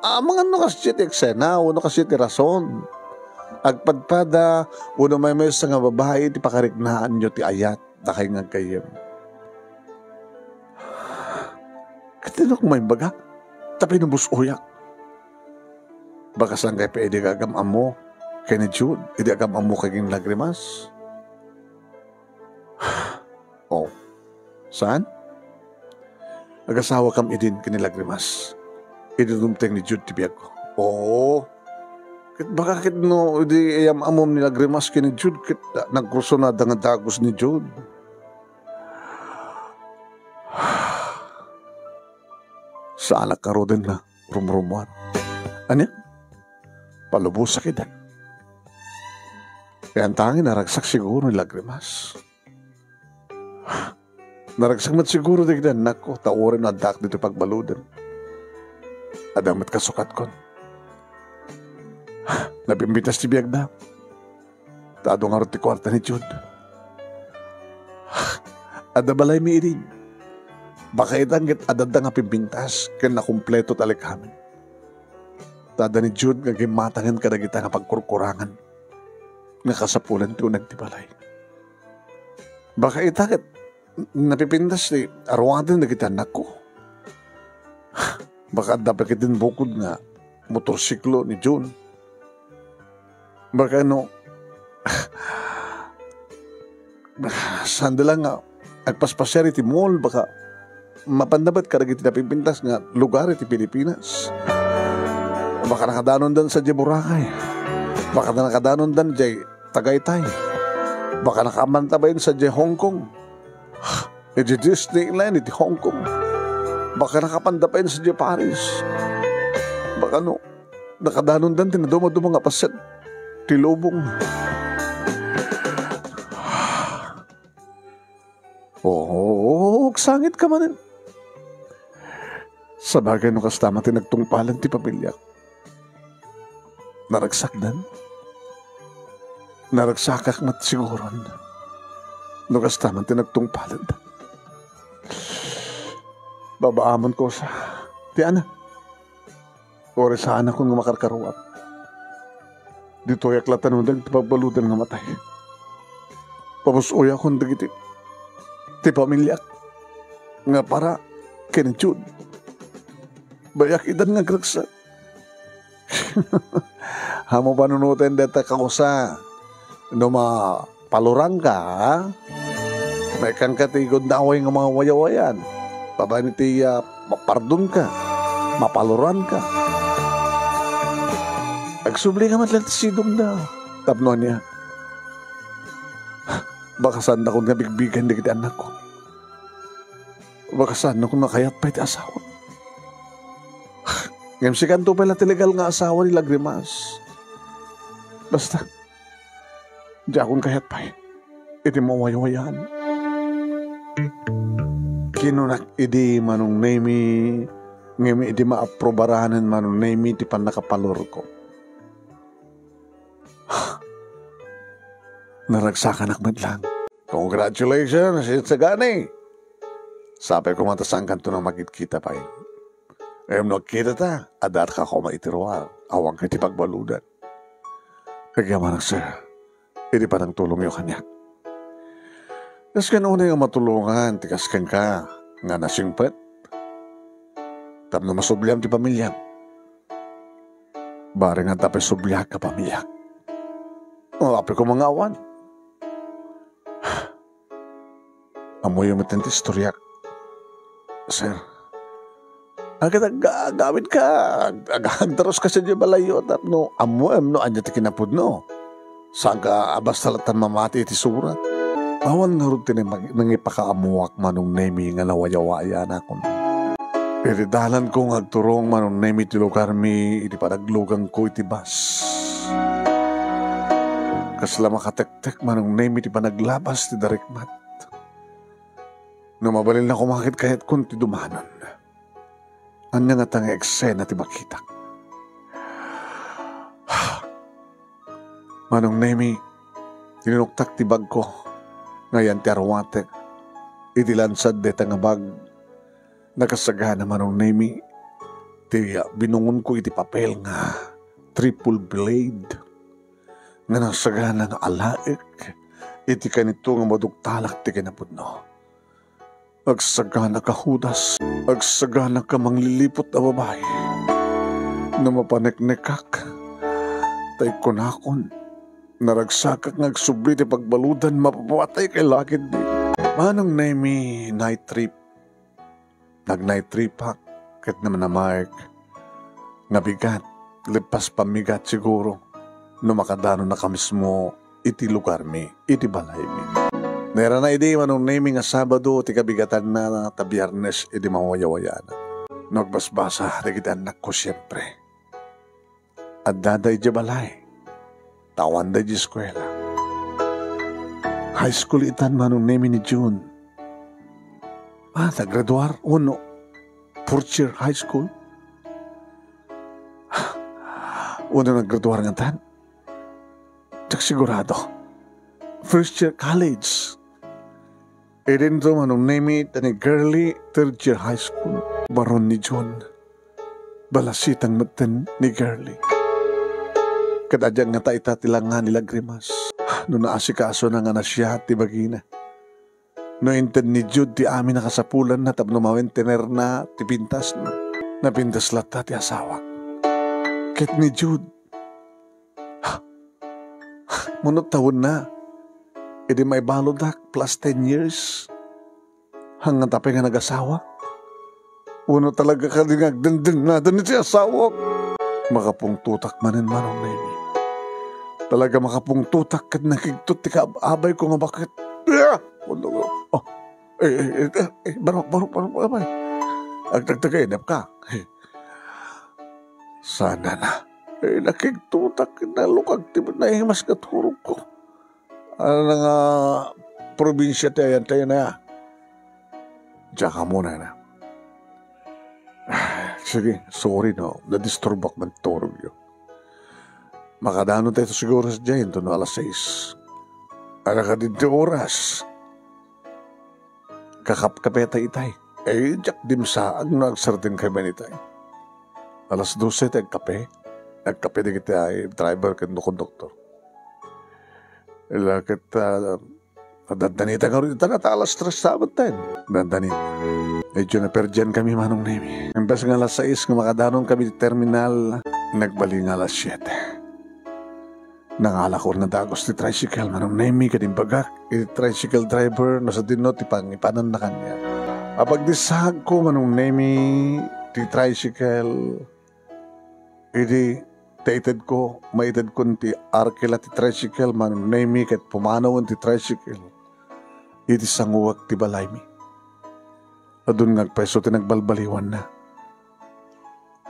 Amangan no kasdiay ti eksena, wenno kasdiay ti rason. Agpadpada, wenno maymaysa nga babai ti pakariknaanyo ti ayat. Dakay nga aggayyem. Ket dinok maimbaga, ta pinubus-oyak. Baka saan kay pay idi agam-ammo ken ni Jude, idi agam-ammo kay ken Lagrimas. Saan? Agasawakam idin ken ni Lagrimas. Idi dumteng ni Jude ti biagko. Oo. Ket baka ket no idi iyam-amom ni Lagrimas ken ni Jude, ket nagkursunada nga dagus ni Jude. Saanak ngaruden nga rumrumuar. Ania? Palubosak ida. Kayantangin naragsak siguro ni Lagrimas. Naragsak met siguro dagiti annakko, ta uray no addaak ditoy pagbaluden. Adda met kasukatkon. Napimpintas ti biagda. Ta adu ngarud ti kuarta ni Jude. Adda balaymi idi. Baka itan ket adda nga pimpintas ken nakumpleto ti alekhamen. Ta adda ni Jude nga gimmatangen kadagita nga pagkurkurangan nga kasapulan ti uneg ti balay. Baka ita ket napipintas ti aruaten dagiti annakko. Baka adda pay ketdin bukod nga motorsiklo ni June. Baka no, saan da lang nga agpaspasiar iti mall, baka mapanda met kadagiti napipintas nga lugar iti Pilipinas. Baka nakadanondan sadiay Boracay. Baka nakadanondan diay Tagaytay. Baka nakaamanta bayen sadiay Hong Kong. Iti Disneyland iti Hong Kong. Baka nakapanda bayen sadiay Paris. Baka no, nakadanondan ti nadumaduma nga paset ti lubong. Oo, agsangit ka manen. Sabagay no kasta met ti nagtungpalan ti pamiliak. Naragsakdan? Naragsakak met siguron no kasta met ti nagtungpalan. Babaamon ko sa ti ana. Uray saanakon nga makarkaruat. Ditoyak latta nuneg ti pagbaludan nga matay. Pamus-oyakon dagiti ti pamiliak nga para ken Jude. Bayak idan nga agragsak. Ammo panunoten dayta kakusa. No ma- Paluranka, ha? Maikkanka ti igundaway nga mga wayawayan. Babaen iti, ah, mapardonka, mapaluranka. Agsubli nga met laeng ti sidongda. Tapno ania? Baka saannakon nga bigbigen dagiti annakko. Baka saannakon nga kayat pay ti asawa. Ngem sikanto pay la ti legal nga asawa ni Lagrimas. Basta, diakon kayat pay iti mawaywayan. Kinunak idi Manong Nemi, ngem idi maaprobaranen Manong Nemi ti pannakapalorko. Naragsakanak met lang. Congratulations, Itsagani! Sapay koma ta saankanto nga magkitkita pay. Ngem no agkitata, addaak koma iti ruar, awanka iti pagbaludan. Agyamanak, sir, iti panangtulongyo kaniak. Kasken unay nga matulongan ti kaskenka nga nasingpet tapno masubliam ti pamiliam. Bareng adda pay subliak a pamiliak. O, apay koma nga awan. Ammoyo met ti istoriak, sir. Ket ag-, agawidka, ag-, ag-, agdaruska sadiay balayyo tapno ammoem no ania ti kinapudno. Saanka a basta latta mamati iti surat. Awan ngarud ti nangipakaammoak, Manong Nemi, nga nawayawayanakon. Iti dalanko nga agturong, Manong Nemi, ti lugarmi iti panagluganko iti bus, kasla makatektek, Manong Nemi, ti panaglabas ti darikmat. No mabalinna koma ket kayatkon ti dumanon. Ania ngata nga eksena ti makitak? Manong Nemi, tinuktak ti bagko nga ayan ti aruatek. Iti lansad dayta nga bag, nakasagana, Manong Nemi, ti binungonko iti papel nga triple blade nga nagsagana nga alaek iti kanito nga maduktalak ti kinapudno. Agsagana ka, Judas. Agsagana ka, mangliliput a babai. No mapaneknekak, tay kunakon, naragsakak nga agsubli ti pagbaludan, mapapatay kay lakiddi. Manong Nemi, night trip. Nag-night trip ak ket namnamaek nga bigat, lepas pammigat siguro no makadanonnaka mismo iti lugarmi, iti balaymi. Nairana idi Manong Nemi nga Sabado ti kabigatanna ta Biernes idi mawayawayana. No agbasbasa dagiti annakko, siempre. Addada idiay balay. Ta awanda idiay eskuela. High school itan Manong Nemi ni June. Ah, naggraduar? Wenno fourth year high school? Wenno naggraduar ngatan? Diak sigurado. First year college. Idinto Manong Nemi ta ni Girlie, third year high school. Baron ni June. Balasitang metten ni Girlie. Ket adda ngata ita ti langa ni lagrimas no naasikasona nga nasiat ti bagina. No inted ni Jude ti amin a kasapulanna tapno mawentenerna ti pintasna, napintas latta ti asawak. Ket ni Jude, mano tawenna, idi maibaludak, plus ten years. Ngata pay nga nagasawa? Wenno talaga kadi nga agdengdengngada iti asawak? Makapungtotak manen, Manong Nemi. Talaga makapungtotak ket nakigtot ti kaab-abayko nga baket. Ah! Oh, eh, eh, eh, eh, barok, barok, barok, abay. Agtagtagainep ka. Eh, sana na. Eh, nakigtotak ket nalukag ti naimas nga turogko. Ano na nga probinsia ti ayan tayo na? Diak ammo na. Sige, sorry no, nadisturbak man turogyo. Makadano tayo siguro sa diyan, no alas sais. Ano ka din ti oras? Kakapkape ta itay. Eh, diak dimsaag no agsardin kay man itay. Alas dose ti agkape. Agkape dagiti driver ken konduktor. Ila ket, ah, dandanita ngarud ita ta alas tres sabad tayo. Dandani. Medyo naperdian kami, Manong Nemi. Imbes nga alas sais nga makadanon kami ti terminal, nagbali nga alas siete. Nangalak nga dagus ti tricycle, Manong Nemi, ket imbagak iti tricycle driver no sadino ti pangipananna kaniak. Apagdissaagko, Manong Nemi, ti tricycle, idi ta itedko, maitedkon ti arkela ti tricycle, Manong Nemi, ket pumanawen ti tricycle iti sanguek ti balaymi. Adun nga agpayso ti nagbalbaliwanna.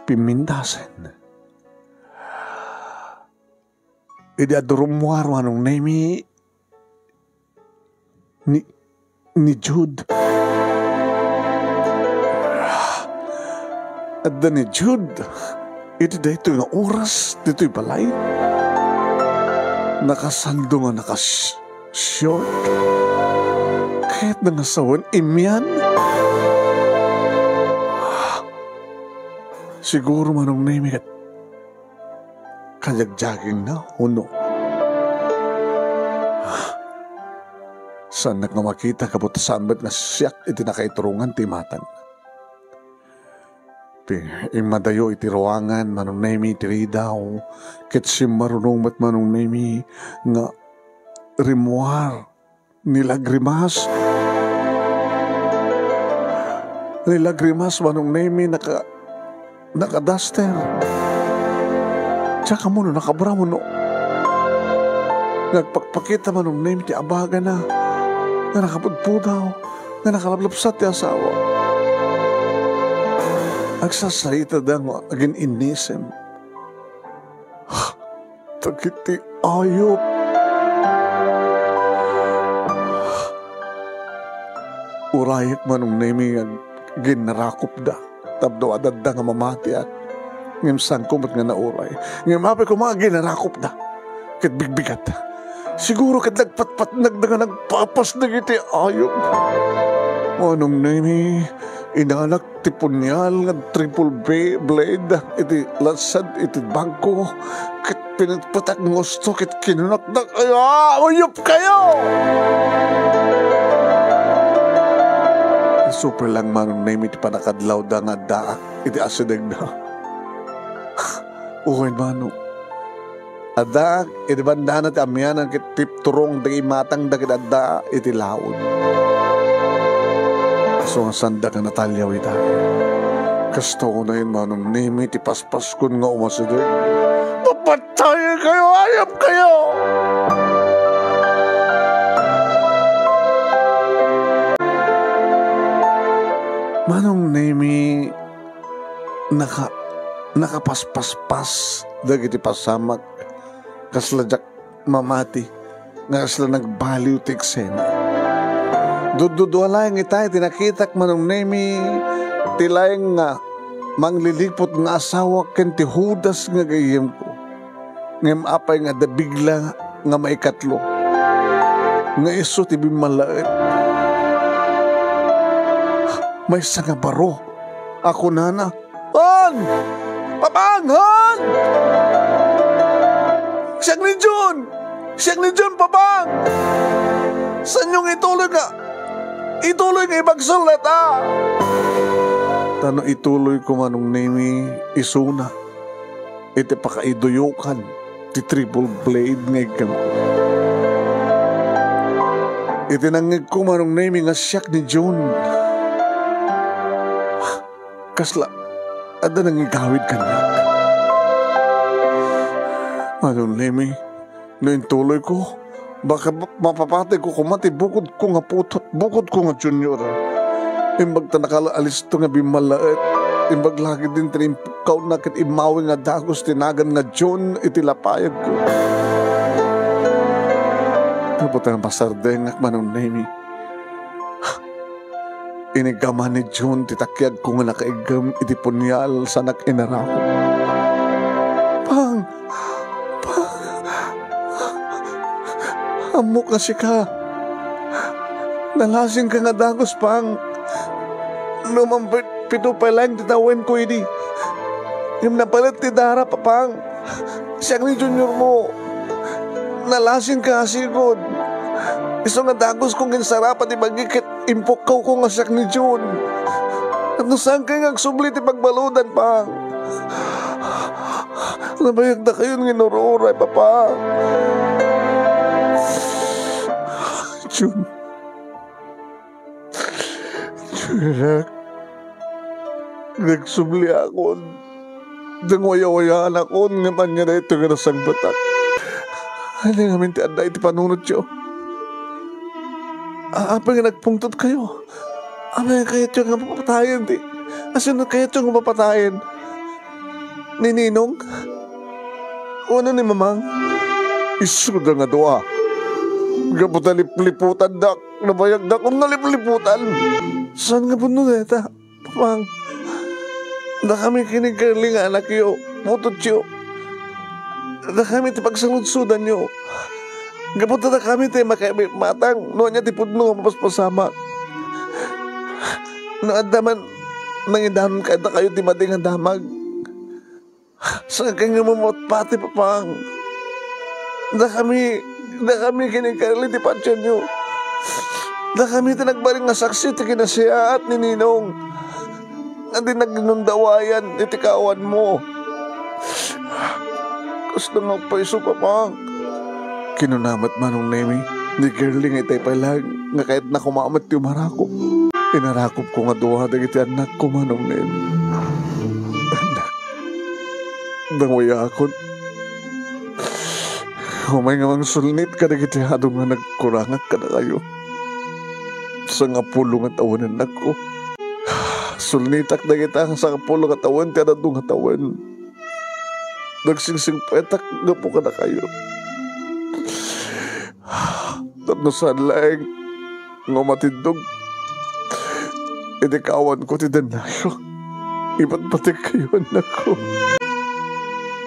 Pimmindasen. Idi adda rummuar, Manong Nemi, ni, ni Jude. Adda ni Jude iti daytoy nga oras, ditoy balay. Nakasando nga nakas-, short. Kayatna nga sawen imian. Siguro, Manong Nemi, ket kajagjaginna, wenno? Saannak nga makita, kabut saan met nga siak iti nakaiturongan ti imatang. Ti immadayo iti ruangan, Manong Nemi, ti ridaw, ket simmarunong met, Manong Nemi, nga rimmuar ni lagrimas. Ni lagrimas, Manong Nemi, naka-, nakadaster. Diak ammo no nakabra wenno. Nagpakpakita, Manong Nemi, ti abagana nga nakapudpudaw, nga nakalablabsat ti asawa. Agsasaritada nga agin-innisem. Dagiti ayup. Urayek, Manong Nemi, nga ginnarakopda tapno adda nga mamatiak. Ngem saanko met nga nauray. Ngem apay koma nga ginnarakopda ket bigbigat. Siguro ket nagpatpatnagda nga nagpapas dagiti ayup. Manong Nemi, inanak ti punyal nga triple B blade iti lansad iti bagko, ket pinatpatak nga usto ket kinunakdak, "Ay, ah, uyop kayo!" Super lang, Manong Nemi, ti pannakadlawda nga addaak iti asidegda. Uwen, Manong. Addaak iti bandana ti amianan ket tipturong dagiti imatangda ket adda iti laud. So, nga sanda ka nataliaw ita. Kasta unayen Manong Nemi ti paspaskon nga umasideg. Mapatay kayo! Ayap kayo! Manong Nemi, naka-, nakapaspaspas dagiti pasamak. Kasla diak mamati nga kasla nagbaliw ti eksena. Dududua laeng ita iti nakitak, Manong Nemi, ti laeng nga mangliliput nga asawak ken ti Judas nga gayyemko. Ngem apay nga adda bigla nga maikatlo nga isu ti bimmallaet? Maysa nga baro a kunana, "Hon! Papang, hon! Siak ni Jun! Siak ni Jun, Papang! Saanyo nga ituloy nga, ituloy nga ibagsolek, a?" Ta no ituloyko, Manong Nemi, isuna iti pakaiduyokan ti triple blade nga iggamko. Iti nangngegko, Manong Nemi, nga siak ni Jun, kasla adda nangigawid kaniak. Manong Nemi, no intuloyko, baka mapapatayko koma ti bukodko nga putot, bukodko nga junior. Imbag ta nakalaalisto nga bimmallaet, imbag la ketdin ti naimpukawna ket immawi nga dagus ti nagan nga Jun iti lapayagko. Tapno ta napasardengak, Manong Nemi, iniggaman ni Jun ti takiagko nga nakaiggem iti punyal sanak inarakop. Pang! Pang! Ammok nga sika. Nalasingka nga dagus, Pang. Numan pit-, pito pay laeng ti tawenko idi. Ngem napalit ti dara, Papang. Siak ni juniormo. Nalasingka a sigud. Isu nga dagusko nga insarapa ti bagi ket impukkawko nga siak ni Jun. Ket no saankay nga agsubli ti pagbaludan, Pang, nabayagdakayon nga inur-uray, Papa. Jun. Jun, anak. Nagsubliakon. Nangwayawayaanakon ngem ania daytoy nga nasangpetak? Ania ngamin ti adda iti panunotyo? A-, apay nga nagpungtotkayo? Apay nga kayatyo nga papatayen ti, a, sino kayatyo nga papatayen? Ni Ninong? Wenno ni Mamang? Isuda nga dua. Gapu ta lipliputandak, nabayagdakon nga lipliputan. Saan nga pudno dayta? Pang, dakami ken ni Girlie nga anakyo, putotyo. Dakami ti pagsaludsodanyo. Gapu ta dakami ti makaimatang no ania ti pudno nga mapaspasamak. No adda man nangidanon kadakayo ti madi nga damag, saan nga mamati, Papang. Dakami, dakami ken ni Girlie ti patienyo. Dakami ti nagbalin nga saksi ti kinasiyaat ni Ninong nga di naginundawayan iti kawanmo. Kasta nga agpayso, Papang. Kinuna met, Manong Nemi, ni Girlie nga itay pay laeng nga kayatna koma met ti umarakop. Inarakopko nga dua dagiti annakko, Manong Nemi. Annak, nangwayaakon. Umay nga mangsulnit kadagiti adu nga nagkurangak kadakayo. Sangapulo nga tawen, annakko. Sulnitak dagita nga sangapulo nga tawen ti adadu nga tawen. Nagsingsingpetak gapu kadakayo. Tapno saan laeng nga umatindog iti kawanko ti dennayo. Ipatpatikkayo, annakko.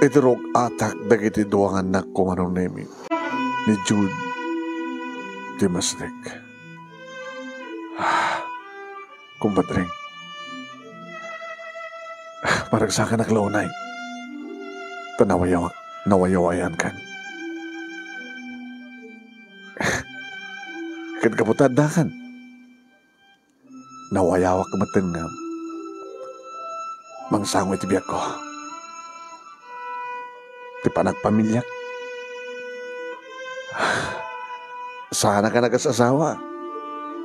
Iti rug-atak dagiti dua nga annakko, Manong Nemi, ni Jude ti Masdek. Kumpadre, maragsakanak la unay. Ta nawayawak, nawayawayankan. Ket gapu ta addakan, nawayawak metten nga mangsango iti biagko. Ti panagpamiliak, saanak a nagasasawa,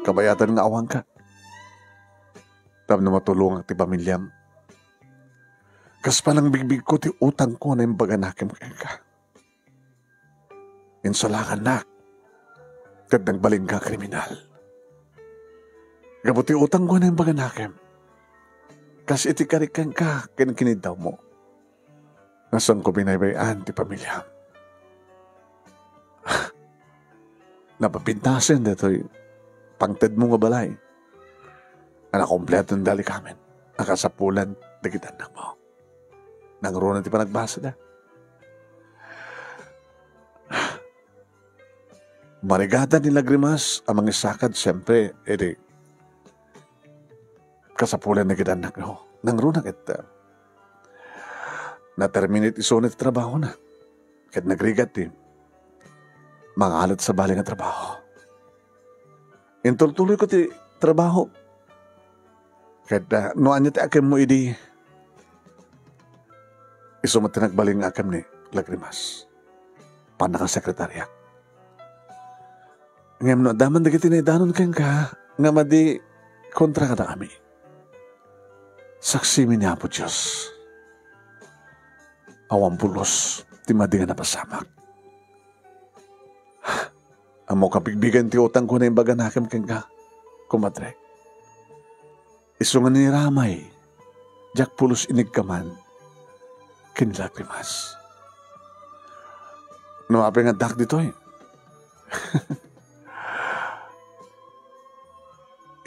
kabayatan nga awanka. tapno matulongak ti pamiliam. Kas panangbigbigko ti utangko a naimbaganakem kenka. Insalakannak ket nagbalinka a kriminal. Gapu ti utangko a naimbaganakem, kas iti karik kenka ken kiniddawmo, nga saanko binaybay-an ti pamiliam. Napapintasen daytoy pangtedmo nga balay a nakompleto ti dalikamen a kasapulan dagiti annakmo. Nangruna ti panagbasada. Marigatan ni Lagrimas a mangisakad, siempre, iti kasapulan dagiti annakna. Nangruna ket, ah, na-terminate isuna ti trabahona. Ket nagrigat ti mangalet sabali nga trabaho. Intultuloyko ti trabaho. Ket, ah, no ania ti akemmo idi, isu met ti nagbalin nga akem ni Lagrimas. Pannakasekretariak. Ngem no adda man dagiti naidanon kenka nga madi kontra kadakami, saksimi ni Apo Dios, awan pulos ti madi nga napasamak. Ammok a bigbigen ti utangko a naimbaganakem kenka, komadre. Isu nga ni ramay, diak pulos inigkaman ken ni Lagrimas. No apay nga addak ditoy,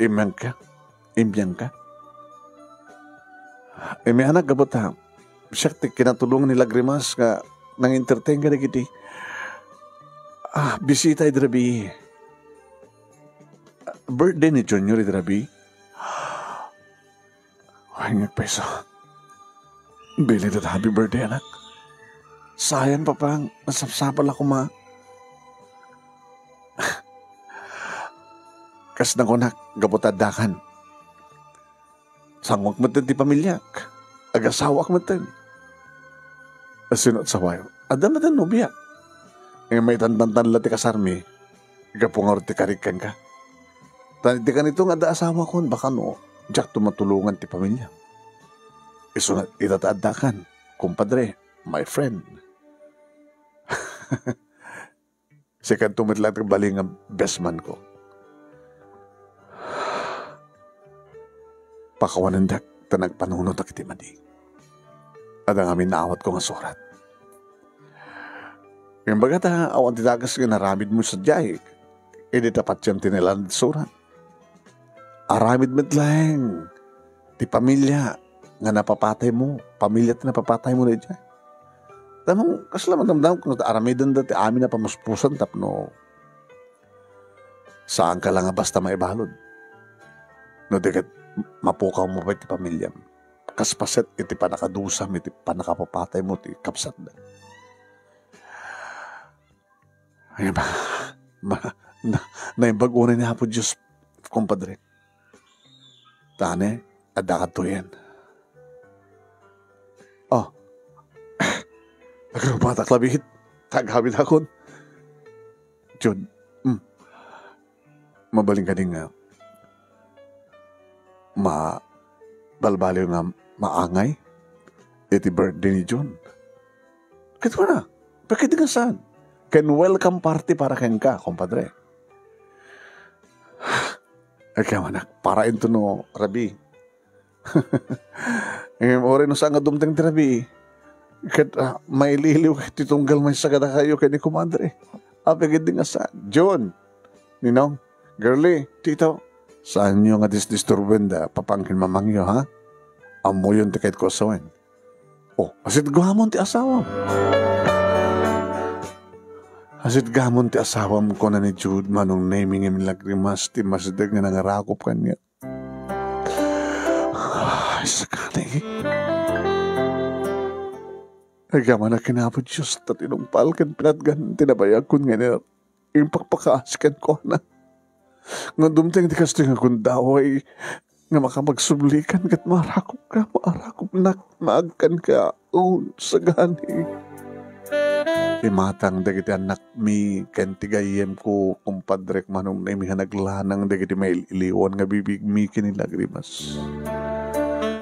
imbiangka, imbiangka. Imbianak gapu ta siak ti kinatulongan ni Lagrimas nga nang-entertain kadagiti, ah, bisita idi rabii. Birthday ni Junior idi rabii. Ay, nga peso. Belated happy birthday, anak. Sayang, Papa, nasapsapal ako, ma. Kas nakunak, gapu ta addakan. Sangoak metten ti pamiliak. Agasawak metten. Asino ti sawayo? Adda metten nobia. Nga maitantantan la ti kasarmi. Gapu ngarud ti karik kenka. Ta iti kanito nga adda asawakon, baka no, diakto matulongan ti pamiliam. Isu nga ita ta addakan, kumpadre, my friend. Sikanto met laeng ti bali nga best man ko. Pakawanendak ta nagpanunotak iti madi. Adda ngamin naawatko nga surat. Ngem imbagak ta awan ti dakes nga inaramidmo sadiay idi ta patiem ti nailanda ti surat. Aramid met laeng ti pamilia nga napapataymo, pamilia ti napapataymo daydiay. Tamon, kasla madamdamko no ta aramidenda ti amin a pamuspusan tapno saanka la nga basta maibalud. No di ket, mapukawmo pay ti pamiliam. Kas paset iti pannakadusam iti pannakapapataymo ti kabsatda. Ay, ma-, ma-, na-, naimbag unay ni Apo Dios, kumpadre. Tane, adda kadtoyen. Oh. Nagrubatak labiit. Tagawid akon. Jun, mm. Mabalin kadi nga ma-, balbaliw nga maangay iti birthday ni Jun? Ket kuna, pekit nga saan? Ken welcome party para kenka, kumpadre. Agyaman, anak, para into no rabii. Ngem uray no saan nga dumteng ti rabii, ket, ah, maililiw ti tunggal maysa kadakayo ken ni kumadre. Apay ketdi nga saan? Jun, Ninong, Girlie, Tito, saanyo nga disdisturbuen da Papang ken Mamangyo, ha? Ammoyon ti kayatko a sawen. Oh, asitgamon ti asawam. Asitgamon ti asawam, kuna ni Jude, manong naming milagrimas ti masdeg nga nangarakop kaniak. Ay, sakali. Agyamanak ken Apo Dios, ta tinungpal ken pinatgan ti nabayagkon nga iner-, impakpakaasi kenkuana. Nga dumteng ti kastoy nga gundaway nga makapagsublikan ket maarakopka, maarakopnak, maagkanka, un, sagani. imatang dagiti annakmi ken ti gayyemko, kumpadrek, Manong Nemi, nga naglanang dagiti mail-iliwan nga bibigmi ken ni lagrimas.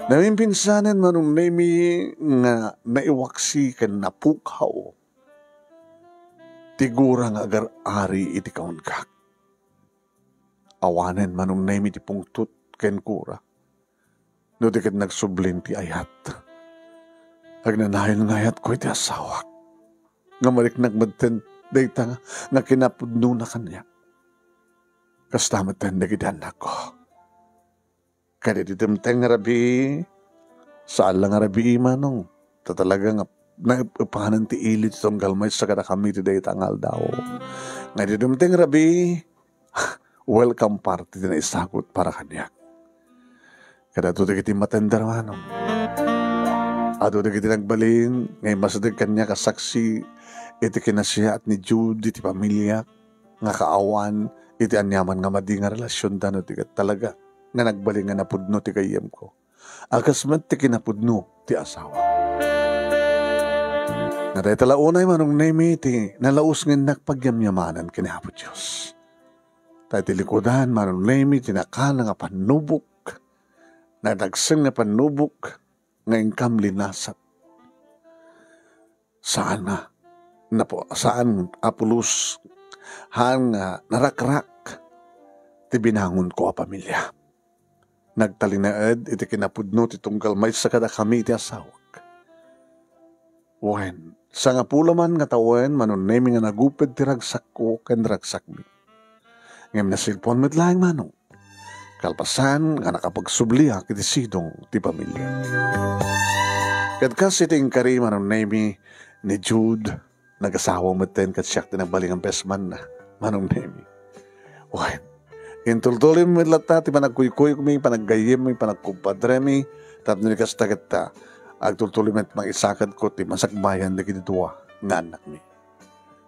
Namimpinsanen, Manong Nemi, nga naiwaksi ken napukaw ti gura nga agar-ari iti kaungkak. Awanen, Manong Nemi, ti pungtot ken gura. No di ket nagsublin ti ayat. Agnanayon nga ayatko iti asawak. Nga mariknak metten dayta nga, nga kinapudnona kaniak. Kasta metten dagiti annakko. Ket iti dimteng nga rabii, saan la nga rabii, Manong, ta talaga nga naep-epanen ti ili ti tunggal maysa kadakami iti dayta nga aldaw. Nga iti dimteng nga rabii, welcome party ti naisagut para kaniak. Ket adu dagiti matender, Manong. Adu dagiti nagbalin nga immasideg kaniak a saksi iti kinasiyaat ni Jude iti pamiliak, nga kaawan iti aniaman nga madi nga relasionda no di ket talaga nga nagbalin nga napudno ti gayyemko. A kas met ti kinapudno ti asawa. Nga dayta la unay, Manong Nemi, ti nalaus nga innak pagyamyamanan ken ni Apo Dios. Ta iti likudan, Manong Nemi, ti nakana nga pannubok, nagdagsen nga pannubok, nga inkam linasat. Saan nga napo-, saan a pulos, haan nga narakrak ti binangonko a pamilya. Nagtalinaed iti kinapudno ti tunggal maysa kadakami iti asawak. Wen, sangapulo man nga tawen, Manong Nemi, nga naguped ti ragsakko ken ragsakmi. Ngem nasilpuan met laeng, Manong. Kalpasan nga nakapagsubliak iti sidong ti pamilya. Ket kas iti inkari, Manong Nemi, ni Jude, nagasawa metten ket siak ti nagbalin nga best man na, Manong Nemi. Wen, intultuloymi met latta ti panagkuykuyokmi, panaggayyemmi, panagkumpadremi, tapno ni kasta ket ta, agtultuloy met mangisaketko ti masakbayan dagiti dua nga annakmi.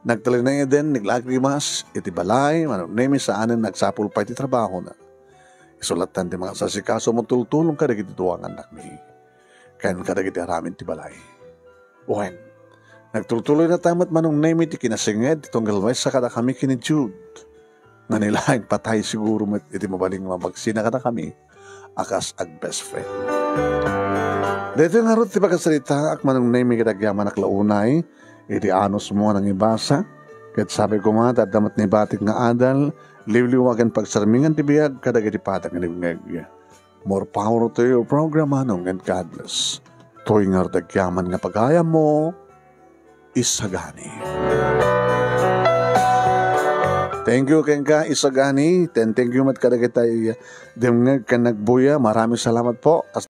Nagtalinaeden ni lagrimas iti balay, Manong Nemi, saanen nagsapul pay ti trabahona. Isu lattan ti mangasasikaso, mangtultulong kadagiti dua nga annakmi ken kadagiti aramid ti balay. Wen, nagtultuloy latta met, Manong Nemi, ti kinasinged ti tunggal maysa kadakami ken ni Jude. Nga ni laeng patay siguro met iti mabalin nga mabagsina kadakami a kas ag-best friend. Daytoy ngarud ti pakasaritaak, Manong Nemi, ket agyamanak la unay iti anusmo nga nangibasa. Ket sapay koma ta adda met naibatik nga adal, liwliwa ken pagsarmingan ti biag kadagiti pada nga nangngeg. More power to your program, Manong, and God bless. Toy ngarud agyamanak nga pagayammo, Isagani. Thank you kenka, Isagani. Then thank you met kadagitay dumngeg ken nagbuya. Maraming salamat po.